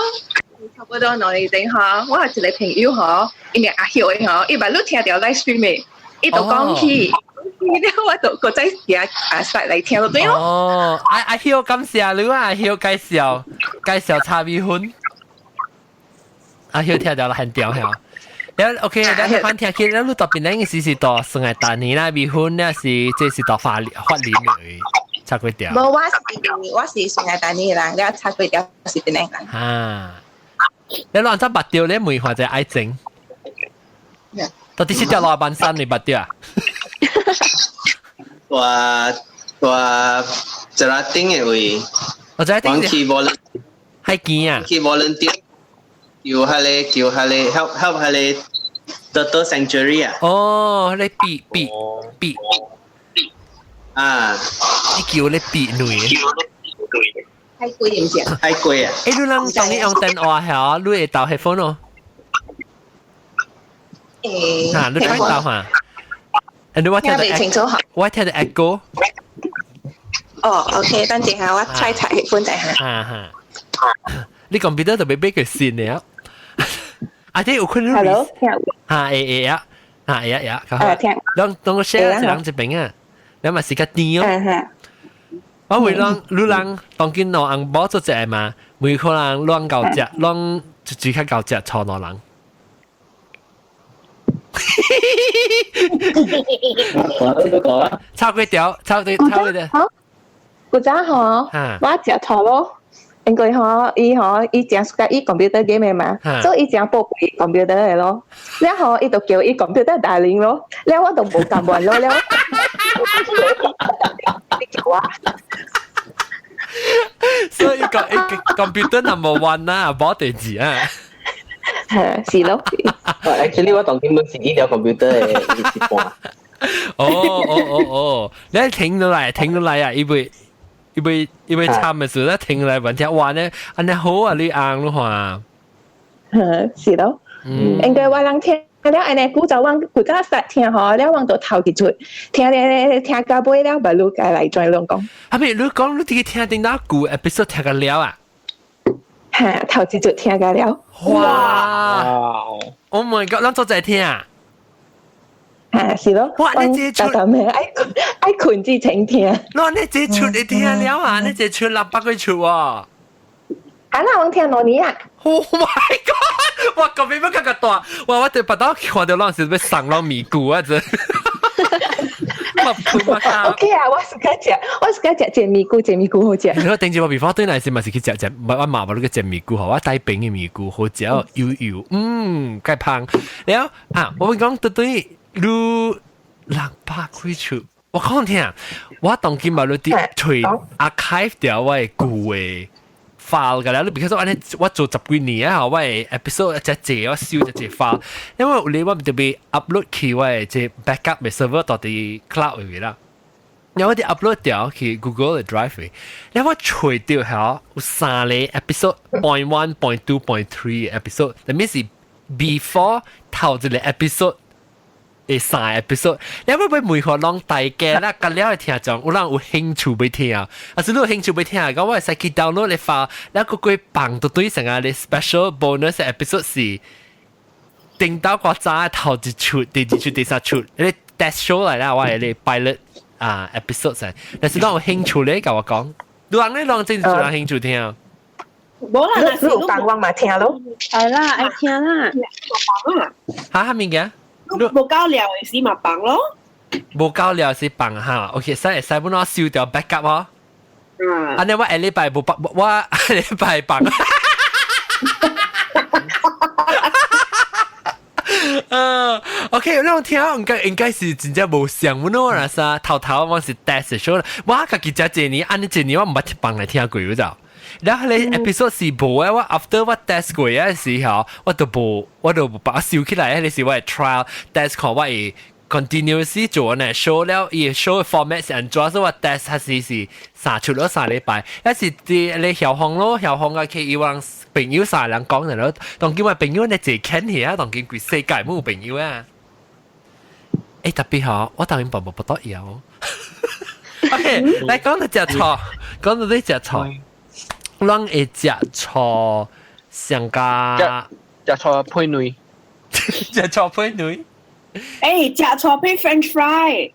差不多2年前吼，我有一個朋友吼，伊名阿曉的吼，伊捌你聽著 live stream 的，伊就講起，了我就閣再行啊塞來聽就對咯。哦，阿曉感謝你啊，阿曉介紹炒米粉，阿曉聽著了很屌嚇。了 OK，咱反聽起，咱你特別咱個時是到上個大年啦，米粉咧是這是到發蓮的炒粿條。無，我是上個大年的人，了炒粿條是檳城人。啊，你亂怎捌著咧？梅花就愛情。到底是條老板山你捌著啊？我一拉頂的位，我知頂去 volunteer，海墘啊，去 volunteer，叫彼個 help 彼個 turtle sanctuary 啊。哦，你比比比啊，你叫你比女。太貴唔是？太貴啊！欸，你人當你用電話係你會鬥 headphone 哦？欸，嚇，你聽到哈？欸，我聽到清楚我聽到 echo。哦，OK，等陣下我猜猜 headphone 一下。哈哈，你 computer 特別俾佢線了。啊，這有可能。 Hello，聽。嚇，會會啊，嚇會啊會啊。啊，聽。攏當我 share 一人一邊啊，你嘛是較甜哦。我會讓你人當今兩翁某做這嘛，每可能攏夠食，攏就只較夠食錯兩人。炒粿條，炒粿炒粿條。好，古早吼，我食錯咯，因為吼，伊吼，伊誠喜歡伊 computer game 的嘛，所以伊誠寶貝 computer 的咯。了後伊就叫伊 computer darling 咯，了我就無甘願咯，了。你叫我。所以個 computer number one 啦，無代誌啊。係是咯。 Actually 我當今本是呢條 computer 的一半。哦哦哦哦，你停落來，停落來啊！伊會伊會伊會參的時候，停落來問聽，哇呢，按呢好啊，你紅咯話。是咯。應該我人聽了按呢古早我古早實聽吼，了我就頭一出，聽咧聽到尾了，捌你該來轉攏講。阿妹，你講你這個聽頂哪舊 episode 聽個了啊？哈，頭一出聽個了。哇！Oh my god！咱做在聽啊？哈，是咯。哇！你這出愛愛睏之前聽。喏，你這出你聽了啊？你這出600幾出喎。啊，那我聽2年啊。 Oh my god！哇，個邊乜咁大？哇！我對別到看到攏是欲送攏咪咕啊！這。 OK 啊，我是敢食，我是敢食煎咪菇，煎咪菇好食。你頂次我比方對來是嘛是去食食，我媽無你個煎咪菇吼，我帶冰的咪菇好食，油油，嗯，蓋芳。了啊，我講對對，你600幾出，我講聽，我當今嘛你佇揣 archive 掉我的舊的 file 㗎啦，你比如說按呢，我做十幾年啊，我的 episode 一隻我收一隻 file，因為有你我特別 upload 去我的這 backup 的 server 到佇 cloud 裏面啦。然後我哋 upload 掉去 Google 嘅 Drive，然後我揣掉下有三個 episode 0.1、0.2、0.3 episode，that means 是 before 頭一個 episode 嘅三個 episode，你會唔會每個攏大家啦？隔了聽眾有人有興趣欲聽啊？是你有興趣欲聽，講我會使去 download 你發，你個個放到對成個你 special bonus episode 是頂到個早頭一出、第二出、第三出，你 test show 嚟啦，我係你 pilot 啊 episode 上，但是你有興趣咧，共我講，你人咧攏真係有人興趣聽。無啦，你有幫我嘛聽咯？係啦，愛聽啦。嚇，啥物件？無夠料的時嘛放咯。無夠料是放哈，OK，使會使本我收掉 backup 嗬。嗯。按呢我下禮拜無放，我下禮拜放。啊，OK，那我聽應該是真正無像阮咯，啦啥頭頭我是 test show，我家己食一年，按呢一年我毋捌放來聽過，有就。然後咧 episode 是無誒，我 after 我 test 過嘅時候，我都無把它收起來，彼是我的 trial test 看我會 continuously 做呢 show 了，伊 show format 是按怎，所以我 test 還是是三出咗三禮拜，一是佇咧曉風咯，曉風啊，去伊往朋友三人講咯，當今我朋友咧坐牽起啊，當今規世界無朋友啊。欸，特別吼，我當然無不得要。OK，來講到食醋，講到你食醋。咱會食醋上加食醋配卵，食醋配卵。欸，食醋配 French fry。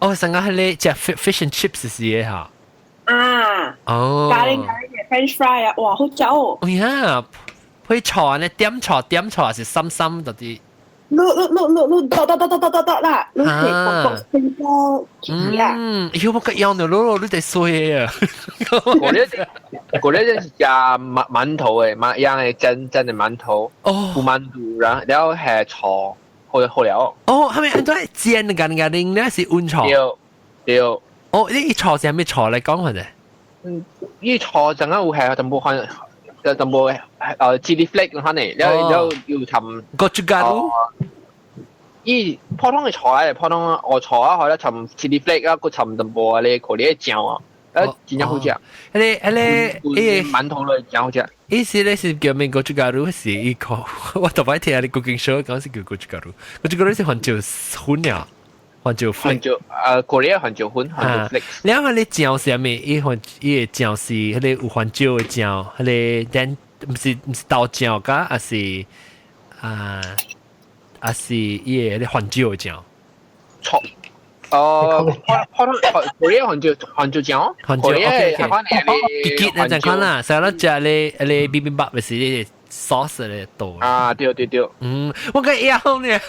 哦，上加彼个食 fish and chips 是的哈。啊。哦。咖喱咖喱嘅 French fry 啊，哇，好食哦。哎呀，配醋呢？點醋點醋是深深到底。你你你你你剁剁剁剁剁剁啦，你係剁成個啊！嗯，妖我個樣就攞你哋衰啊！我呢是食饅頭的，饅樣的蒸蒸的饅頭，哦，有饅頭，然後係醋，好好料。哦，係咪按怎煎緊緊拎咧是溫醋？對對。哦，你醋是啥物醋來講下者？嗯，伊醋陣間有係淡薄番，淡薄chili flake 可能，然後然後又摻。個豬肝。伊普通的醋來，普通烏醋啊，或者摻 chili flake 啊，閣摻淡薄咧可能醬啊，真正好食。彼个彼个伊饅頭類真好食。意思咧是叫咩 gochugaru 是伊個，我頭擺聽你 cooking show 講是叫 gochugaru，gochugaru 是番椒粉啊，番椒粉。番椒可能番椒粉，番椒 flake。兩個你醬是啥物？伊番伊個醬是彼个有番椒的醬，彼個但毋是豆醬甲，還是啊？還是伊個彼番椒的醬？錯。哦，普通可能番椒番椒醬，番椒 OK OK。結結那陣款啦，成日食咧咧 bibimbap 咪是咧 sauce 咧多。啊，對對對。嗯，我個枵呢，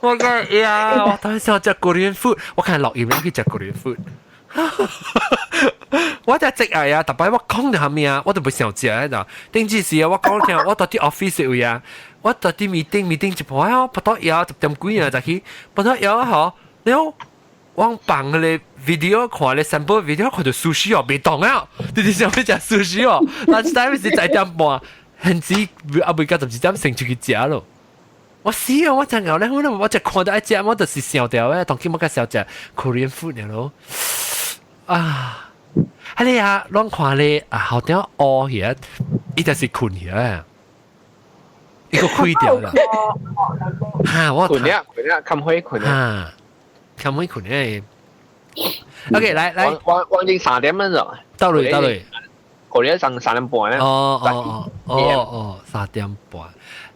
我個枵，我當時想食 Korean food，我看落雨要去食 Korean food。我只職藝啊，逐擺我講著啥物啊，我都袂想食喺度。頂次時啊，我講聽，我到佇 office 位啊，我到佇 meeting meeting 一半啊，腹肚枵10點幾啊，就去腹肚枵吼，了我放彼个 video 看咧 sample video 看著 sushi 哦，袂動啊，直直想欲食 sushi 哦，那一代是11點半，現時猶未到12點先出去食咯。我死啊！我真𠢕咧，我我就看到愛食，我就是想著咧，當今我較想食 Korean food 了咯。啊！彼个啊，攏看咧啊，後頂烏起啊，伊就是睏起啊，伊個開掉啦。哈！我睏了，睏了，冚開睏了。哈，冚開睏咧。OK，來來，我已經3點鐘咗。到嚟到嚟，嗰啲上3點半咧。哦哦哦哦，3點半。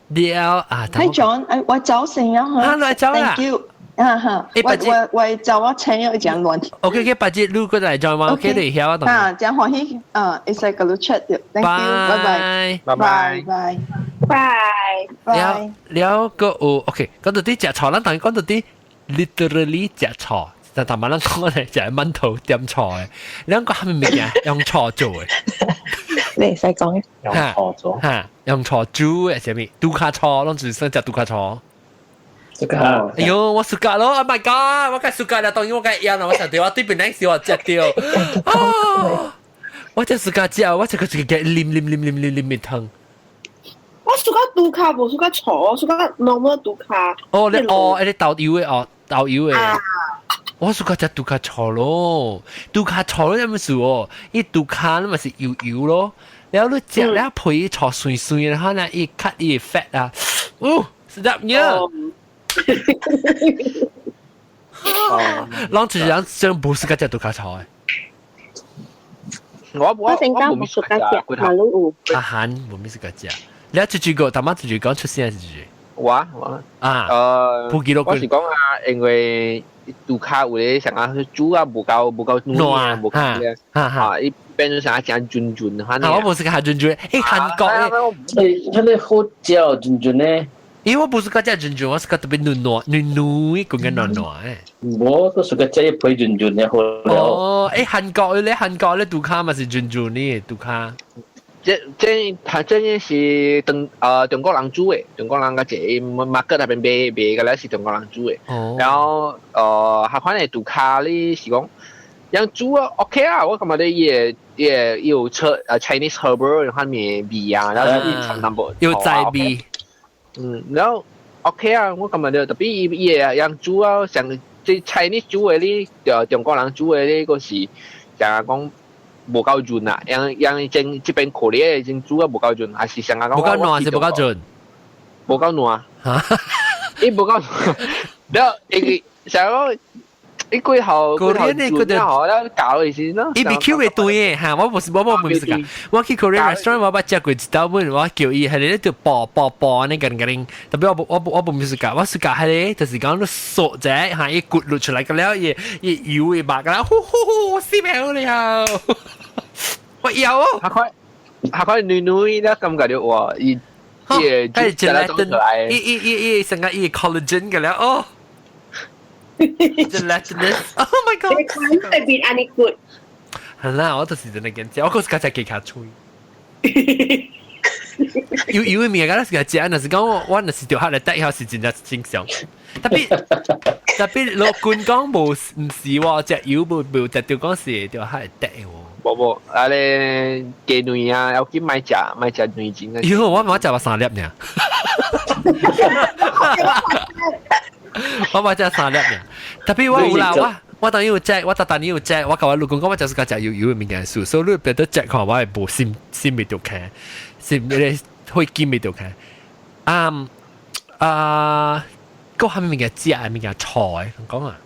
了啊！ Hi John，我走先啊嚇。來走啦。 Thank you。啊哈，我我走我請咗一陣亂。 OK OK，八節你過來 join 我，OK 你曉啊。啊，真歡喜，啊，會使佮你 chat 著。Thank you，拜拜，拜拜，拜拜。了了個有 OK，講到佇食醋，咱當講到佇 literally 食醋，但淡薄咱講咧食饅頭點醋的，兩個啥物物件用醋做的？你會使講用醋做，哈，用醋煮的啥物？拄跤醋，攏就是算食拄跤醋。哎喲，我 suka 咯！Oh my god，我梗 suka 啦，當然我梗會啦，我想到我對面那時我食著，啊，我真 suka 食，我這個這個啉啉啉啉啉啉麵湯。我 suka 拄跤，無 suka 醋，suka normal 拄跤。哦，你哦，你豆油的哦，豆油的。啊。我 suka 食杜卡醋咯，杜卡醋咯有咩事哦？伊杜卡嘛是油油咯，然後你食了配醋酸酸，然後呢伊 cut 伊 fat 啊，哦，sedapnya。攏就是人真無 suka 食杜卡醋的。我我成間無 suka 食，馬路有。阿韓無咩 suka 食，你一句個，他媽一句講出聲一句。我啊，我是講啊，因為杜卡有咧成日煮啊，無夠軟，無夠咧，啊，伊變做成日誠潤潤，啊，我無 suka 潤潤，欸，韓國咧，欸，佢哋好食潤潤咧。因為我無 suka 食潤潤，我 suka 特別軟軟軟軟，更加軟軟誒。我都 suka 食一配潤潤的好了。哦，欸，韓國咧，韓國咧，杜卡嘛是潤潤呢，杜卡。這是中國人煮的，中國人個一個 market 那邊賣賣個咧是中國人煮的。然後下款的杜卡咧是講，樣煮啊 OK 啊，我感覺咧伊個伊個有出Chinese herb 款面味啊，然後是淡薄有在味。嗯，然後 OK 啊，我感覺就特別伊伊個樣煮啊，像這 Chinese 煮的咧，就中國人煮的咧，個是像講。無夠潤啊，樣樣正這邊可憐的種煮啊無夠潤，還是上下講無夠軟是無夠潤，無夠軟，伊無夠，了伊上講伊幾號幾號潤啊，了搞的時喏。伊比 Q 會對的嚇，我無是我無唔是㗎，我去 Korean restaurant 我捌食過一道碗，我叫伊係咧就爆爆爆呢個個特別我無唔是㗎，我是㗎係咧就是講你索者嚇，伊骨落出來個了，伊伊油會白個啦，呼呼呼，死命了。我有哦，下塊軟軟咧，感覺到哇，伊伊個 gelatin，伊伊伊伊成個伊 collagen 嘅了哦，gelatinous，oh my god，你看特別按呢骨，係啦，我就是真係見食，我嗰時食雞卡脆，有有嘅物件，是食，若是講我若是掉下來帶以後是真正正常。特別特別老君講無毋是喎，食油無無食到講是掉下來帶喎。無無，啊咧雞卵啊，要去買食買食卵精啊。喲，我冇食過三粒呢。我冇食三粒呢。特別我有啦，我當然有食，我逐當然有食，我甲我老公講，我就是食油油的物件數，所以你別得食看，我會無心心未著開，心咧血筋未著開。啊啊，閣啥物物件食的物件菜，講啊。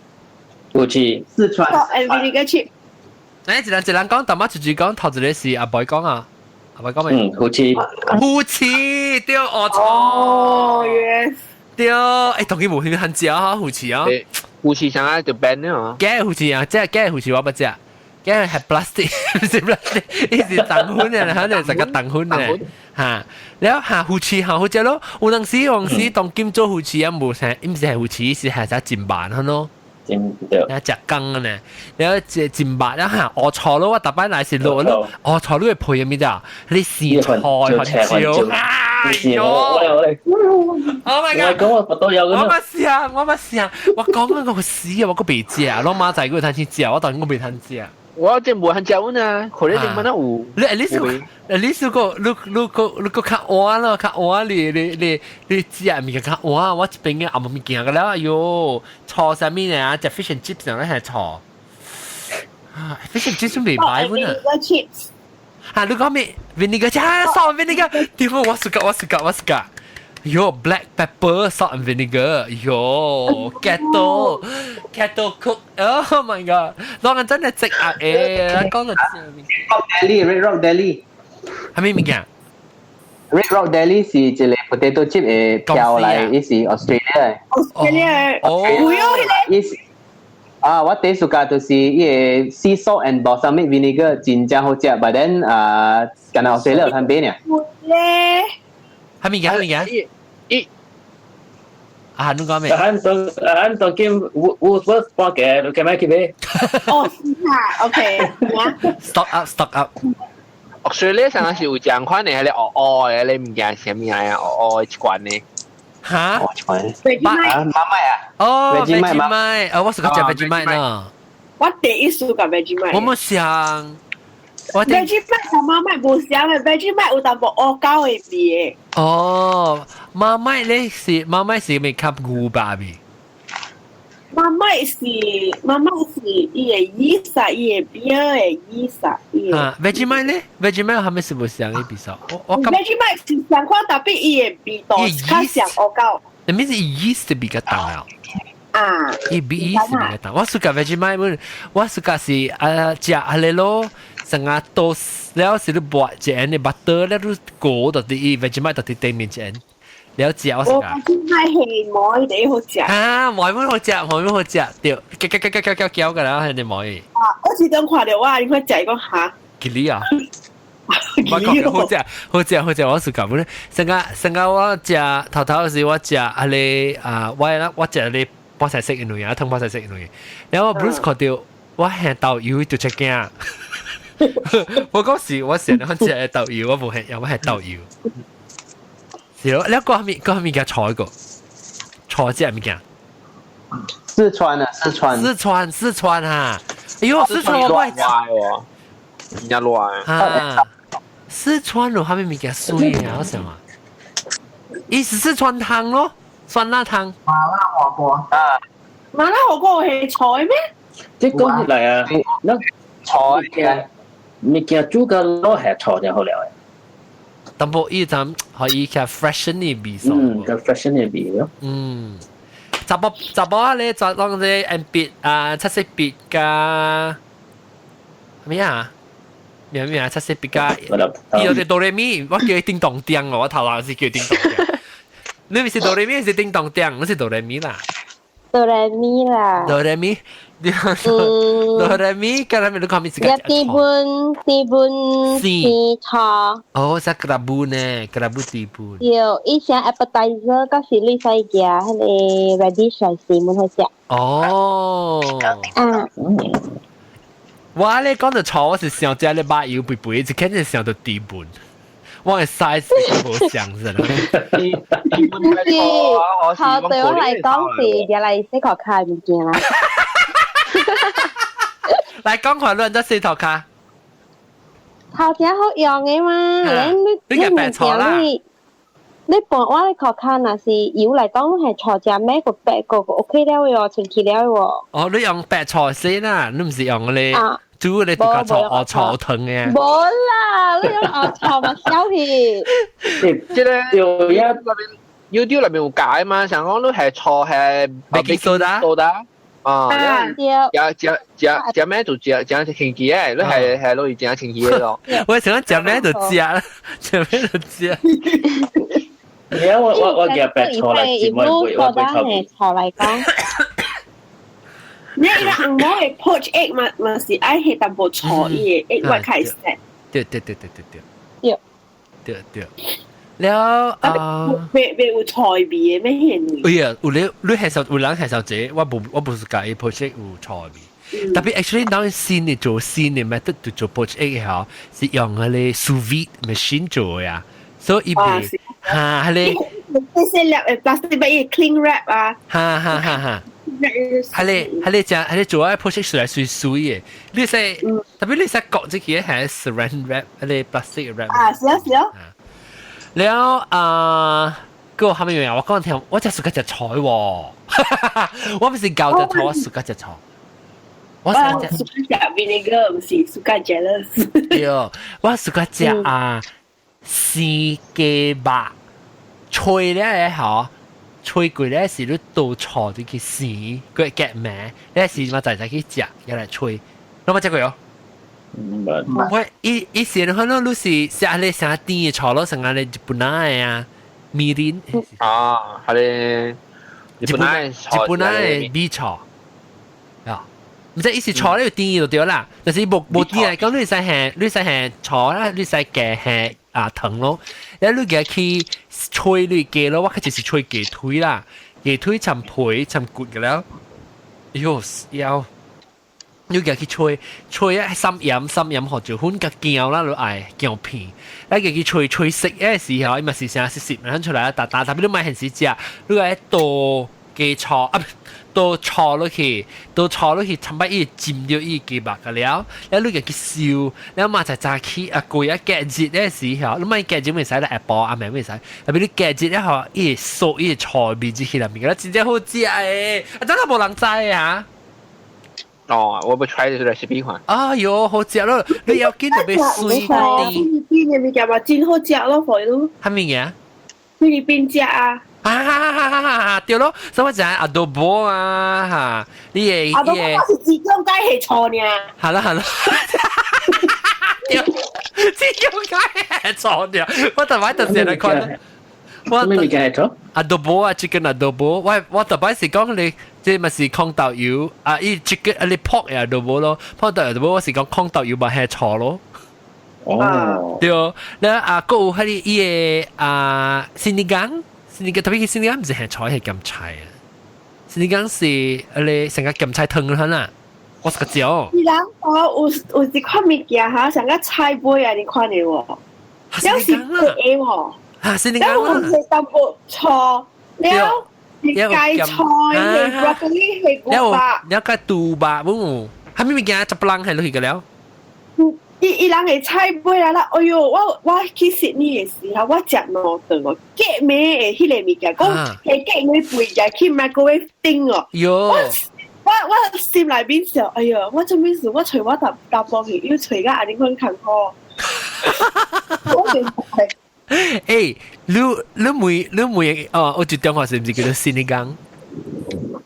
有似四川。 and vinegar chip。誒，一人一人講，淡仔一句講，頭一個是阿伯講啊，阿伯講未？嗯，好似。好似對，哦錯。哦，yes。對，誒，當然無興很食啊，好似啊。富士上啊就變了。假富士啊，這假富士我不食，假係 plastic，唔是 plastic，伊是糖粉的，肯定是個糖粉的。嚇，了下富士下好食咯，有陣時有陣時當今做富士啊，無啥，毋是係富士，是係啥真慢咯。真對。啊，食工呢，了食真肉，了嚇烏醋咯，我逐擺來是落咯，烏醋你會配啥物咋？你生菜番椒，哎呦！Oh my god！我講我都有我嘛是啊，我嘛是啊，我講嗰個死啊，我閣袂食，老媽仔閣通去食，我當然我袂通食。我這無通食阮啊，可能你們那有。你你是你是個你你個你個較晏咯，較晏你你你你食物件較晏，我這邊嘅也無物件個了，哎喲，錯啥物呢？啊，食 fish and chips 呢係錯。啊，fish and chips 未買本啊。 vinegar chips。啊，你講咩？vinegar 啊，salt vinegar，點解我 suka 我 suka 我 suka。喲，black pepper, salt and vinegar，喲，kettle kettle cook，oh my god，當人真係食啊誒，講到 Rock Deli Red Rock Deli 係咩物件？Red Rock Deli 是一個 potato chip 的票來，伊是 Australia 的。 Australia 哦，伊是啊，我第一 suka 就是伊個 sea salt and balsamic vinegar 真正好食，but then 啊，干焦 Australia 有通買呢。咧，係咩嘢？係咩嘢？伊啊，你講咩？咱當咱當今有有我搬家，你今日去買？哦，是啊，OK。 Stock up，stock up。 Australia 上是有這款的，迄個黑黑的，迄個物件啥物啊？黑黑的一罐的。哈？一罐。啊，Marmite 啊。哦，Vegemite，啊，我是個食 Vegemite 呢。我第一次食 Vegemite。我冇想。我 Vegemite 同 Marmite 無相的，Vegemite 有淡薄烏膠的味的。哦，Marmite 咧是 Marmite 是咪較牛肉味？ Marmite 是 Marmite 是伊个 yeast 啊，伊個 beer 的 yeast 啊，伊個。啊，Vegemite 咧？Vegemite 係咪是無像嘅比較？我 Vegemite 是相款，但係伊個味道較像烏狗。那咪是 yeast 比較重啊？啊，伊比 yeast 比較重。我 suka Vegemite，我 suka 是啊食下咧咯，成個 toast 了是你抹一個的 butter 了，你裹到啲 Vegemite 到啲頂面一個。了食我 suka。我買係糜第好食。啊，糜本好食，糜本好食，對，攪攪攪攪攪攪㗎啦，係啲糜。啊，我時陣看到我，你看食講嚇。吉利啊！我講好食，好食，好食，我 suka 本。成個成個我食頭頭時我食啊咧啊，我我食咧菠菜色嘅女啊，湯菠菜色嘅女。然後 Bruce 看到我係豆油就出驚。我嗰時我成日食豆油，我無係，我係豆油。是咯，你嗰面嗰面嘅菜個菜即係物件？四川啊，四川。四川，四川啊！哎呦，四川我愛食喎，真正熱啊！四川有蝦米物件水啊？我想啊，伊是四川湯咯，酸辣湯。麻辣火鍋啊！麻辣火鍋係菜咩？即講起來啊，那菜嘅物件煮個攞係菜就好了嘅。淡薄伊陣可以較 freshen 的味素。嗯，較 freshen 的味咯。嗯，雜波雜波咧，就當這 M 筆啊，七色筆加咩啊？咩咩啊？七色筆加，伊有隻哆來咪，我叫伊叮當叮哦，我頭腦是叫叮當叮。你唔是哆來咪，是叮當叮，你是哆來咪啦。哆來咪啦。哆來咪，哆來咪，今日你講咩？一甜本甜本生菜。哦，是 kerabu 呢，kerabu 甜本。對，以前 appetizer 嗰時你使食彼个 radish 來是蠻好食。哦。啊。我咧講到菜，我是想食咧肉油肥肥，一肯定想到甜本。我嘅 size 無相是啦。是，菜對我來講是入來洗頭跤的物件啦。來講看論得洗頭跤。頭真好用的嘛，你你白醋啦。你半碗的塗跤若是油來講，係醋食咩個白個個 OK 了喲，清氣了喲。哦，你用白醋先啦，你毋是用咧煮咧就加醋熬醋湯嘅。無啦，你用熬醋嘛小氣。這個有呀，那邊 YouTube 內面有教嘛，想講你係醋係 baking soda soda 啊，食食食食咩就食食清氣嘅，你係係攞嚟食清氣嘅咯。我想講食咩就食，食咩就食。而家我夾白醋來煎，我會臭味。醋來講，你伊個紅毛的 poach egg 嘛嘛是愛彼淡薄醋，伊個 egg 我開始。對對對對對對。對。對對。了啊，未未有菜味的咩現？哎呀，有咧，你係受有人係受這，我不是介意 poach egg 有菜味。特別 actually 當新的做新的 method 做 poach egg 嗬，是用彼個 sous vide machine 做呀，所以伊袂哈，彼個。這些粒的 plastic bag cling wrap 啊。哈哈哈哈。彼個彼個正彼個做啊 poach egg 出來水水的，你使特別你使割這個係 saran wrap，彼個 plastic wrap。啊，是啊是啊。了啊，個後面我講聽，我真 suka 食菜喎，我唔是教食菜，我 suka 食菜。我 suka 食 vinegar，唔是 suka jealous。對，我 suka 食啊，生雞肉，吹咧嗬，吹過咧是你倒醋進去生，佢夾糜，咧是嘛在在去食，也來吹，你冇食過喲？我以以前可能你是食咧啥甜的醋咯，成個咧日本仔的啊，味醂。啊，係咧日本仔日本仔的米醋，啊，毋知伊是醋咧有甜就對啦，但是無無甜來講，你會使下你使下醋啦，你使加下啊糖咯，然後你加去吹你雞咯，我較就是吹雞腿啦，雞腿摻皮摻骨嘅了，喲要。你加去吹吹啊，滲鹽滲鹽胡椒粉佮薑啦，你愛薑片，你加去吹吹熟的時候，伊嘛是啥濕濕，然出來打打，特別你莫現時食，你愛倒雞醋啊，倒醋落去，倒醋落去，差不伊浸掉伊雞肉個了，了你個去燒，了嘛就早起啊過啊隔日咧時候，你咪隔日袂使咧下晡暗暝袂使，特別你隔日咧吼，伊會酥伊會醋味入去內面，真正好食誒，啊真係無人知啊！哦，我欲 try 這個 recipe 看。哎喲，好食咯！你要緊就欲水菲律賓的物件嘛，真好食咯，予你。啥物件？菲律賓食啊！啊哈哈哈哈！對咯，所以我講 adobo 啊嚇，你會 adobo 是浙江雞係錯呢。係啦係啦，對，浙江雞係錯呢，我特擺特時來看。我咩物件係錯？ adobo 啊，chicken adobo，我特擺是講你，這咪是空豆油啊，伊 chicken 啊，你 pork 嘅 adobo 咯，pork adobo 我是講空豆油嘛係錯咯。哦，對，咧啊，閣有彼個伊个啊，sinigang，sinigang 特別 sinigang 毋是係菜係鹹菜啊，sinigang 是啊你成個鹹菜湯啦，我是個椒。伊人講有有一款物件哈，像個菜尾啊，你看到無？有是白的喎。啊，sinigang 了有是淡薄醋，了是芥菜，係 broccoli，係牛肉。了個豬肉無，啥物物件十人係落去個了。伊伊人會菜尾啦啦，哎喲，我去悉尼的時候，我食兩頓哦，隔暝的彼个物件，講係隔暝肥嘅去 microwave 叮哦。喲，我心內面想，哎喲，我做咩事？我揣我淡淡薄去，又揣甲按呢款艱苦。我明白。欸，你你問你問哦，我就電話是毋是叫做 sinigang？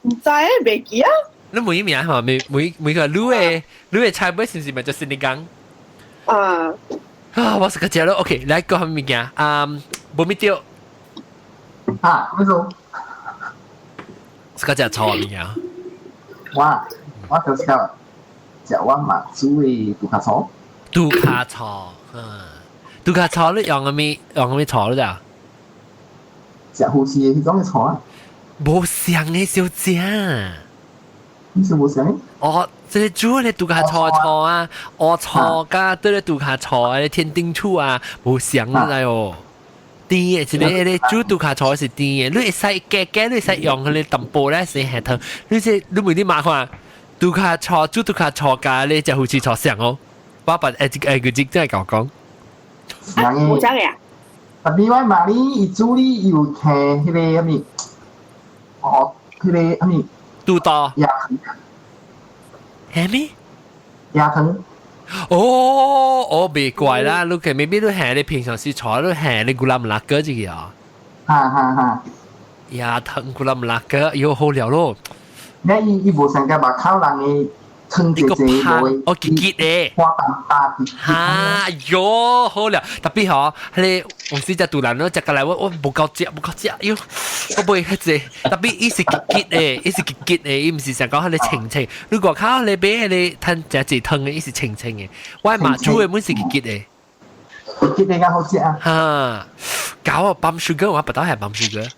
毋知啊，袂記啊。你問名吼，每每每個你的菜尾是毋是咪叫 sinigang？啊！啊，我是個食咯，OK，來講啥物件？啊，無咪著。啊，咩做？是個食錯物件。我就是食我媽煮的豬跤醋。豬跤醋，嗯，豬跤醋你用啥物用啥物醋你咋？食富士的彼種的醋啊。無相的小姐。你是無相？哦，這個煮咧豬跤醋醋啊，烏醋佮對咧豬跤醋啊，天丁醋啊，無相來哦。甜的，一个彼个煮豬跤醋是甜的，你會使加加，你會使用彼個淡薄咧是下糖。你這你問你媽看，豬跤醋煮豬跤醋佮你食富士醋相哦。我爸誒誒個真真係共講。無相的啊？特別我媽哩，伊煮哩有加彼个啥物？哦，彼个啥物？肚刀。椰糖。係咩？椰糖。哦，哦，別怪啦，你佢 maybe 你係你平常時坐，你係你 gula melaka 這個啊。哈哈哈。椰糖 gula melaka 又好料咯。你伊伊無上個目口人的湯濟濟無哦，結結的。花淡淡結。哈喲，好了，特別吼，彼個有時隻肚腩咯，食過來我無夠食，無夠食，喲，我袂彼個，特別伊是結結的，伊是結結的，伊毋是想講彼個清清。如果靠你買彼個湯食濟湯的，伊是清清的。我媽煮的本是結結的。結結的較好食啊。哈，搞啊，palm sugar 我不到係 palm sugar。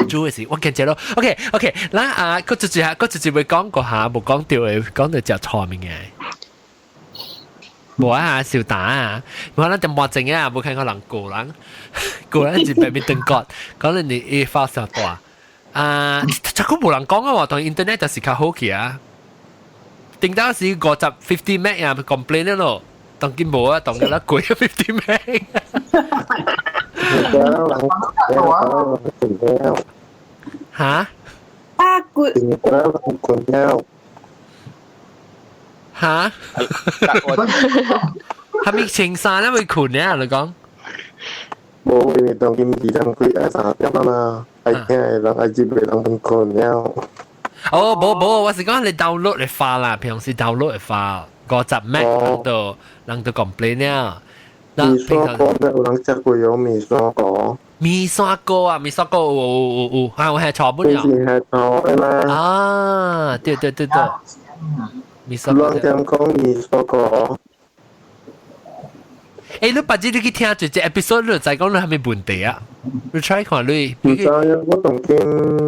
煮的是我見者咯。OK OK，咱啊，閣一一下，閣一一會講過下，無講著的，講著食錯物件。無啊，小打啊，無咱點半鐘啊，無看過人過人，過人是白面燈角，講你伊發上大啊，這個無人講啊，當 internet 就是較好去啊。頂到時50 50 meg 啊，complain 咯，當今無啊，當今啦貴 50 meg。嚇？啊，good。嚇？係咪穿衫咧會困咧？你講？無，因為當今2點幾愛3點啊嘛，愛聽的人愛入的人攏睏了。哦，無無，我是講你 download 會發啦，平時 download 會發50 meg 人就 complain 了。麵線鍋有人食過有麵線鍋。麵線鍋啊，麵線鍋有有有有，啊，有係錯本了。是係錯的嘛。啊，對對對對。麵線鍋。兩點講麵線鍋。欸，你別日你去聽一隻 episode，你就知講你啥物問題啊？你 try 看你。毋知啊，我當今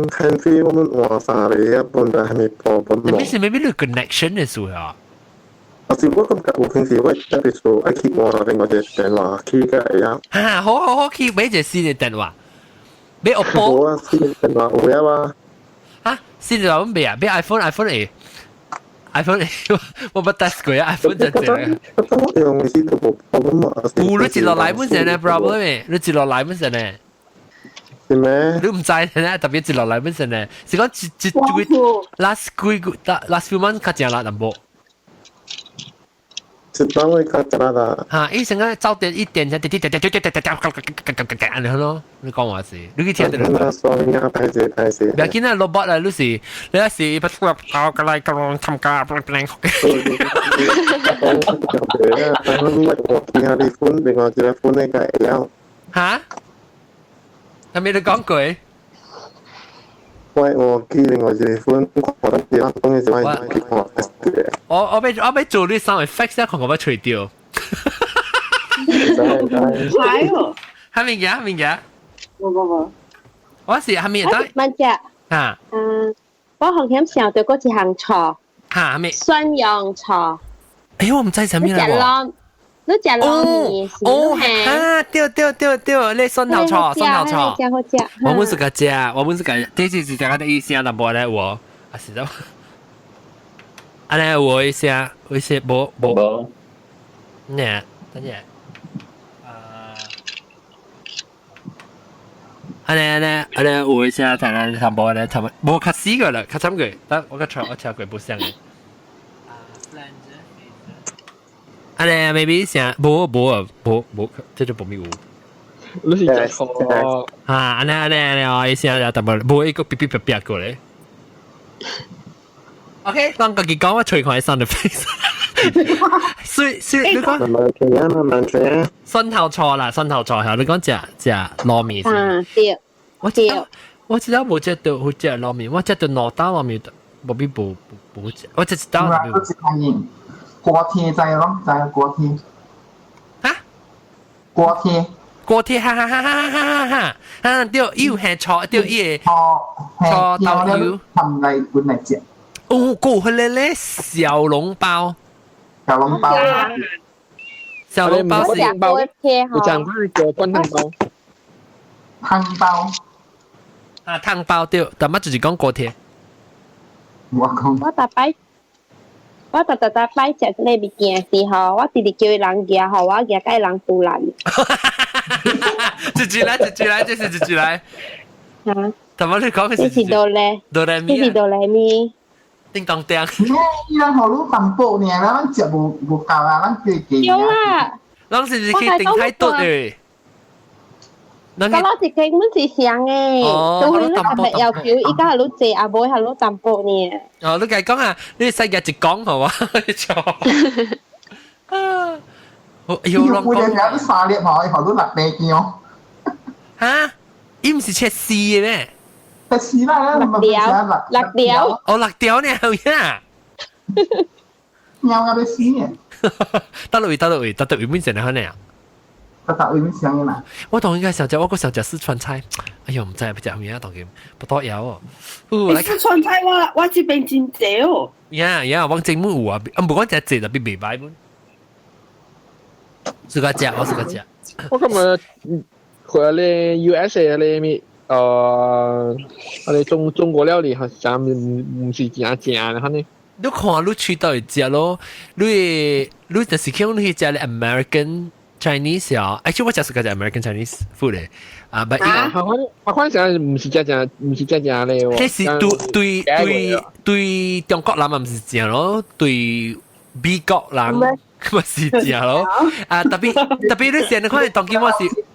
handphone 我們換三個啊，本來還沒播本冇。你是 maybe 你 connection 的事啊？啊是我感覺有平時我特別說愛去換另外一個電話去才會曉。哈，好好好，去買一個新的電話。買 OPPO。無啊，新電話有啊。啊，新電話未啊？買 iPhone，iPhone 會。iPhone 我捌 test 過啊，iPhone 就這。用時都無 problem 啊。有你一落來本身咧 problem 嘅，你一落來本身咧。是咩？你唔知咧，特別一落來本身咧，是講一一幾 last 幾個 last few months 較正啦，淡薄。一當會較正啦。嚇！伊成個走電一電就滴滴滴滴滴滴滴滴滴滴滴咯，你講話是，你去聽到啦。歹勢歹勢。不要緊啊，robot 啊，你是你是不搞個來個參加不不。對啊，但係我其他啲款，另外一個款那個會曉。嚇？係咪你講過？我記另外一個款，我當時講嘅是我去看。我欲做你 sound effects 看看欲揣著。係哦。係咪嘅？係咪嘅？無無無。我是係咪得？問隻。嚇。嗯，我紅險想到嗰一項錯。嚇咩？蒜蓉錯。哎，我唔知啥物啦喎。你食撈麵是？哦，啊，對對對對，你蒜頭錯，蒜頭錯。食好食。我本是個食，我本是個，這是是食個意思啊，淡薄咧我，啊是的。啊咧我一聲，我一聲無無。無。呢，等陣。啊。啊咧咧啊咧，我一聲，等下淡薄咧，淡薄，無較死個啦，較慘過，等我個錯，我錯過無聲嘅。啊咧，maybe 聲無無無無，這就無咪有。你是食錯啊！安尼安尼安尼哦，伊聲就淡薄無一個嗶嗶啪啪過咧。OK，當家己講我隨看 sound effects。所以所以你講慢慢聽啊，慢慢聽。蒜頭錯啦，蒜頭錯係你講食食撈麵先。啊對。我知道，我知道無食到好食撈麵，我食到兩道撈麵，無比無無食，我食一道。鍋貼知咯，知鍋貼。嚇？鍋貼。鍋貼，哈哈哈哈哈哈哈！啊對，伊有下錯，對伊個錯豆油，含來滾來食。哦，個迄個咧小籠包，小籠包，小籠包是包，有講過叫灌湯包，湯包。啊，湯包對，但乜就是講鍋貼。我講。我逐擺。我逐逐逐擺食這個物件時候，我直直叫伊人舉，予我舉甲伊人阻攔。一句來，一句來，這是一句來。啊？怎麼你講嘅這是哆來，哆來咪？這是哆來咪。叮當叮。咩？伊人予你淡薄爾，咱食無無夠啊，咱加加。有啦。咱是不是去頂太多的？甲我一間阮是上的，都會你特別要求，伊家係愈濟，啊無係愈淡薄呢。哦，你家講啊，你世界一講好啊？錯。啊！哎呦，每日有三粒吼，伊予你六塊姜。哈？伊毋是切絲的咩？切絲啦，辣條，辣條。哦，辣條呢？有影。貓甲欲死嘅。得落位，得落位，得落位，變成安呢啊？得得位變成嘅啦。我當應該想食，我閣想食四川菜。哎呦，毋知欲食啥當今不多枵哦。四川菜我這邊真濟哦。呀呀，往正門有啊，啊，無講食濟，特別袂歹本。自家食，我自家食。我今日去咧 USA 咧咩？我哋中國料理好像唔是正正的，反正。你看你去到會食咯，你你就是叫你去食咧 American Chinese 啊，actually 我食是個 American Chinese food 咧，啊，but 我看成唔是正正，唔是正正咧喎。這是對對對對中國人嘛唔是正咯，對美國人嘛是正咯。啊，特別特別你先你看當今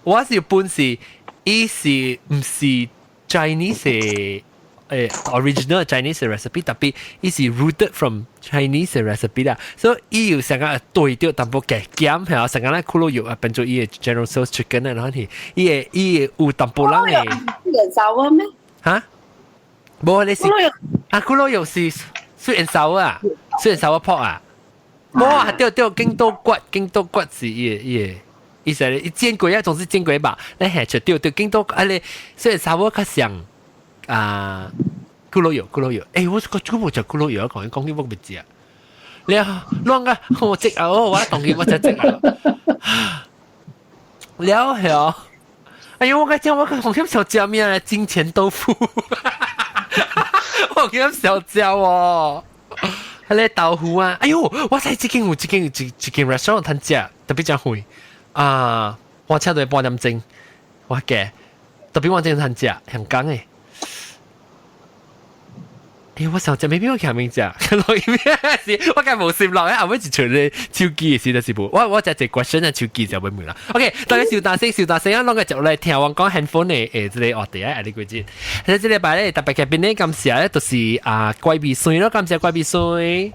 我是本是，伊是毋是 Chinese original Chinese recipe，特別伊是 rooted from Chinese recipe 啦，所以伊有成個對掉淡薄加減，係啊，成個咧咕嚕肉啊變做伊的 General Tso's chicken 啊，然後是伊的伊的有淡薄人的人燒咩？嚇？無你是啊，咕嚕肉是 sweet and sour 啊，sweet and sour pork 啊，無啊，對對，京都骨京都骨是伊的伊的。伊是伊煎過啊，總是煎過吧？你下出對對京都啊，你 sweet and sour 較像啊。咕嚕肉，咕嚕肉，欸，我個久無食咕嚕肉，講講你我未食。你啊，亂個我食啊，我當佢我食食啊。了後，哎呦，我講我個紅險小食咩咧？金錢豆腐，我驚小食哦。係咧豆腐啊！哎呦，我睇這間有這間有一間 restaurant 通食，特別真會啊！我車到半點鐘，我嘅特別我正通食香港嘅。哎，我想食，maybe 我前面食，落去咩事？我梗無心落，後尾一出咧手機嘅時就是無。我食一個 question 啊，手機就會問啦。OK，大家小大聲，小大聲啊！攏個就來聽我講 handphone 嘅這個話題啊，呢個節。喺這禮拜咧特別嘅邊咧，感謝咧就是啊怪味水咯，感謝怪味水。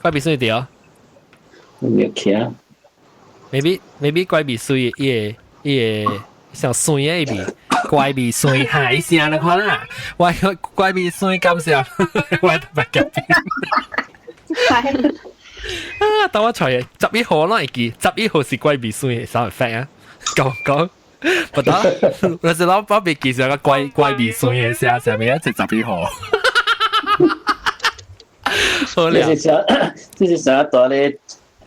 怪味水對哦。沒聽。 Maybe 怪味水伊個伊個像酸嘅味。怪味水海聲你看啦，我怪味水感謝，我特別夾邊。啊！等我揣11號攏會記，十一號是怪味水的啥 effect 啊？講講，不得，我是老闆未記上個怪味水的聲，上面一隻11號。好了，這是啥大咧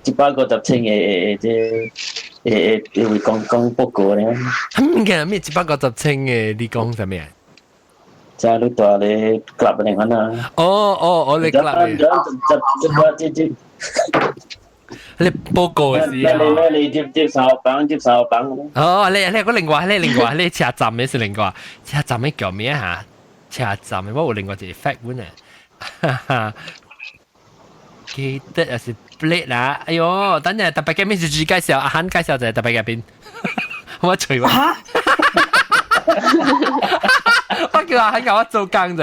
？150千的這。會講講報告咧。唔嘅咩150千嘅？你講啥物啊？即係你大咧 club 嚟講啊。哦哦，我你 club。這你報告嘅時候。你接手榜接手榜。哦，你個另外你另外你車站嘅是另外，車站嘅叫咩嚇？車站嘅我有另外一個 fact 本啊。記得也是 blade 啦，哎呦，等陣特別嘅咩是主介紹，阿漢介紹就係特別嘅邊，我隨我，我叫阿漢教我做工啫，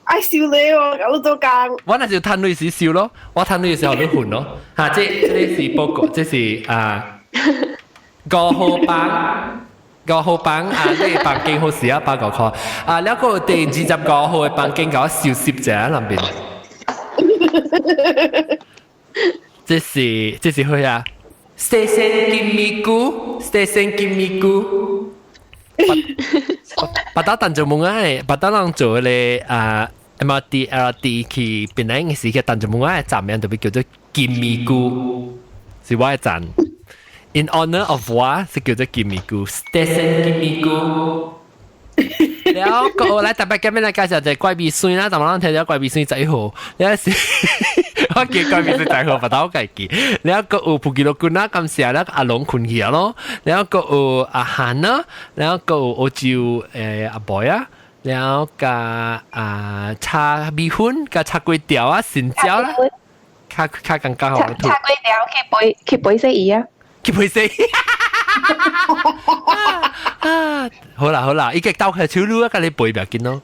愛笑你喎，我做工。我那時趁女時笑咯，我趁女時候都換咯，嚇，這是報告，這是啊5號房，5號房啊，呢個房間好時啊，8個塊，啊，兩個第25號的房間共我收拾一下那邊。這是咩啊？Station 金咪菇，Station 金咪菇。白打蛋做夢啊！白打人做咧啊 MRT LRT 去檳城嘅時，去淡竹門仔站名特別叫做金咪菇，是我的站。In honor of 我是叫做金咪菇，Station 金咪菇。了個來特別今日來介紹就怪味水啦，逐個人聽著怪味水11號，了是我記怪味水十一號，別我家記。了個有布吉洛君啦，感謝了阿龍困去啊咯，了個有阿韓啦，了個有澳洲阿boy 啊，了加啊炒米粉加炒粿條啊，新椒啦，較較尷尬好。炒粿條去背死伊啊！去背死。啊，好啦好啦，伊個鬥開手擼啊，共你背袂緊咯。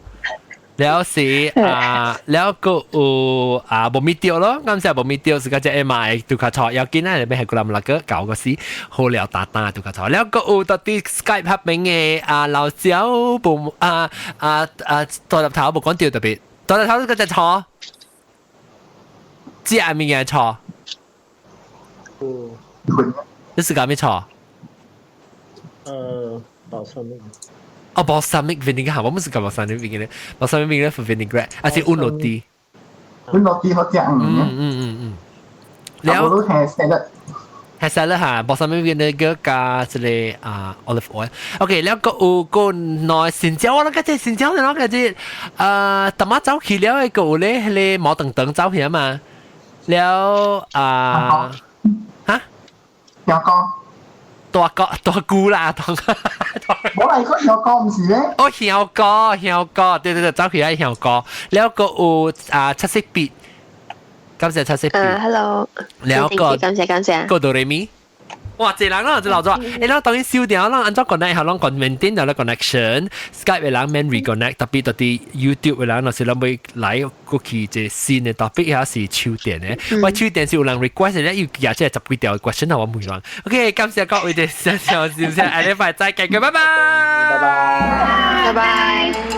了是啊，了個有啊，無咪掉咯，啱先無咪掉是個只 M I 拄較錯，要緊啊，你欲係過來那個搞個死，好了打打拄較錯。了個有到啲 Skype 拍片的啊，老小無啊啊啊，大粒頭無講掉特別，大粒頭個只錯，這物件錯，你是講咩錯？ Balsamic。哦，balsamic vinegar，我唔是講 balsamic vinegar，balsamic vinegar for vinaigrette，還是溫落地。溫落地好食。了。我都係 salad。係 salad 嚇，balsamic vinegar 加這個啊 olive oil。OK，了個有個內新椒，我諗個這新椒你諗個這啊，淡仔走去了個有咧，彼個毛長長走去啊嘛。了啊，嚇？香膏。大哥大姑啦，大我嚟個香膏毋是咧？哦，香膏香膏，對對對，走去愛香膏。了個有啊七色筆，感謝七色筆。啊，hello。了個感謝感謝。個哆來咪。哇！這人咯，這老早，咱當然收掉，咱按怎 connect 下，咱講 maintain 咗 connection，Skype 的人免 reconnect，特別特啲 YouTube 的人，若是咱欲來過去這新的 topic 也是手電的，我手電是有人 request 咧，要舉這十幾條 question 我問人。OK，感謝各位的收聽，下禮拜再見，拜拜，拜拜，拜拜。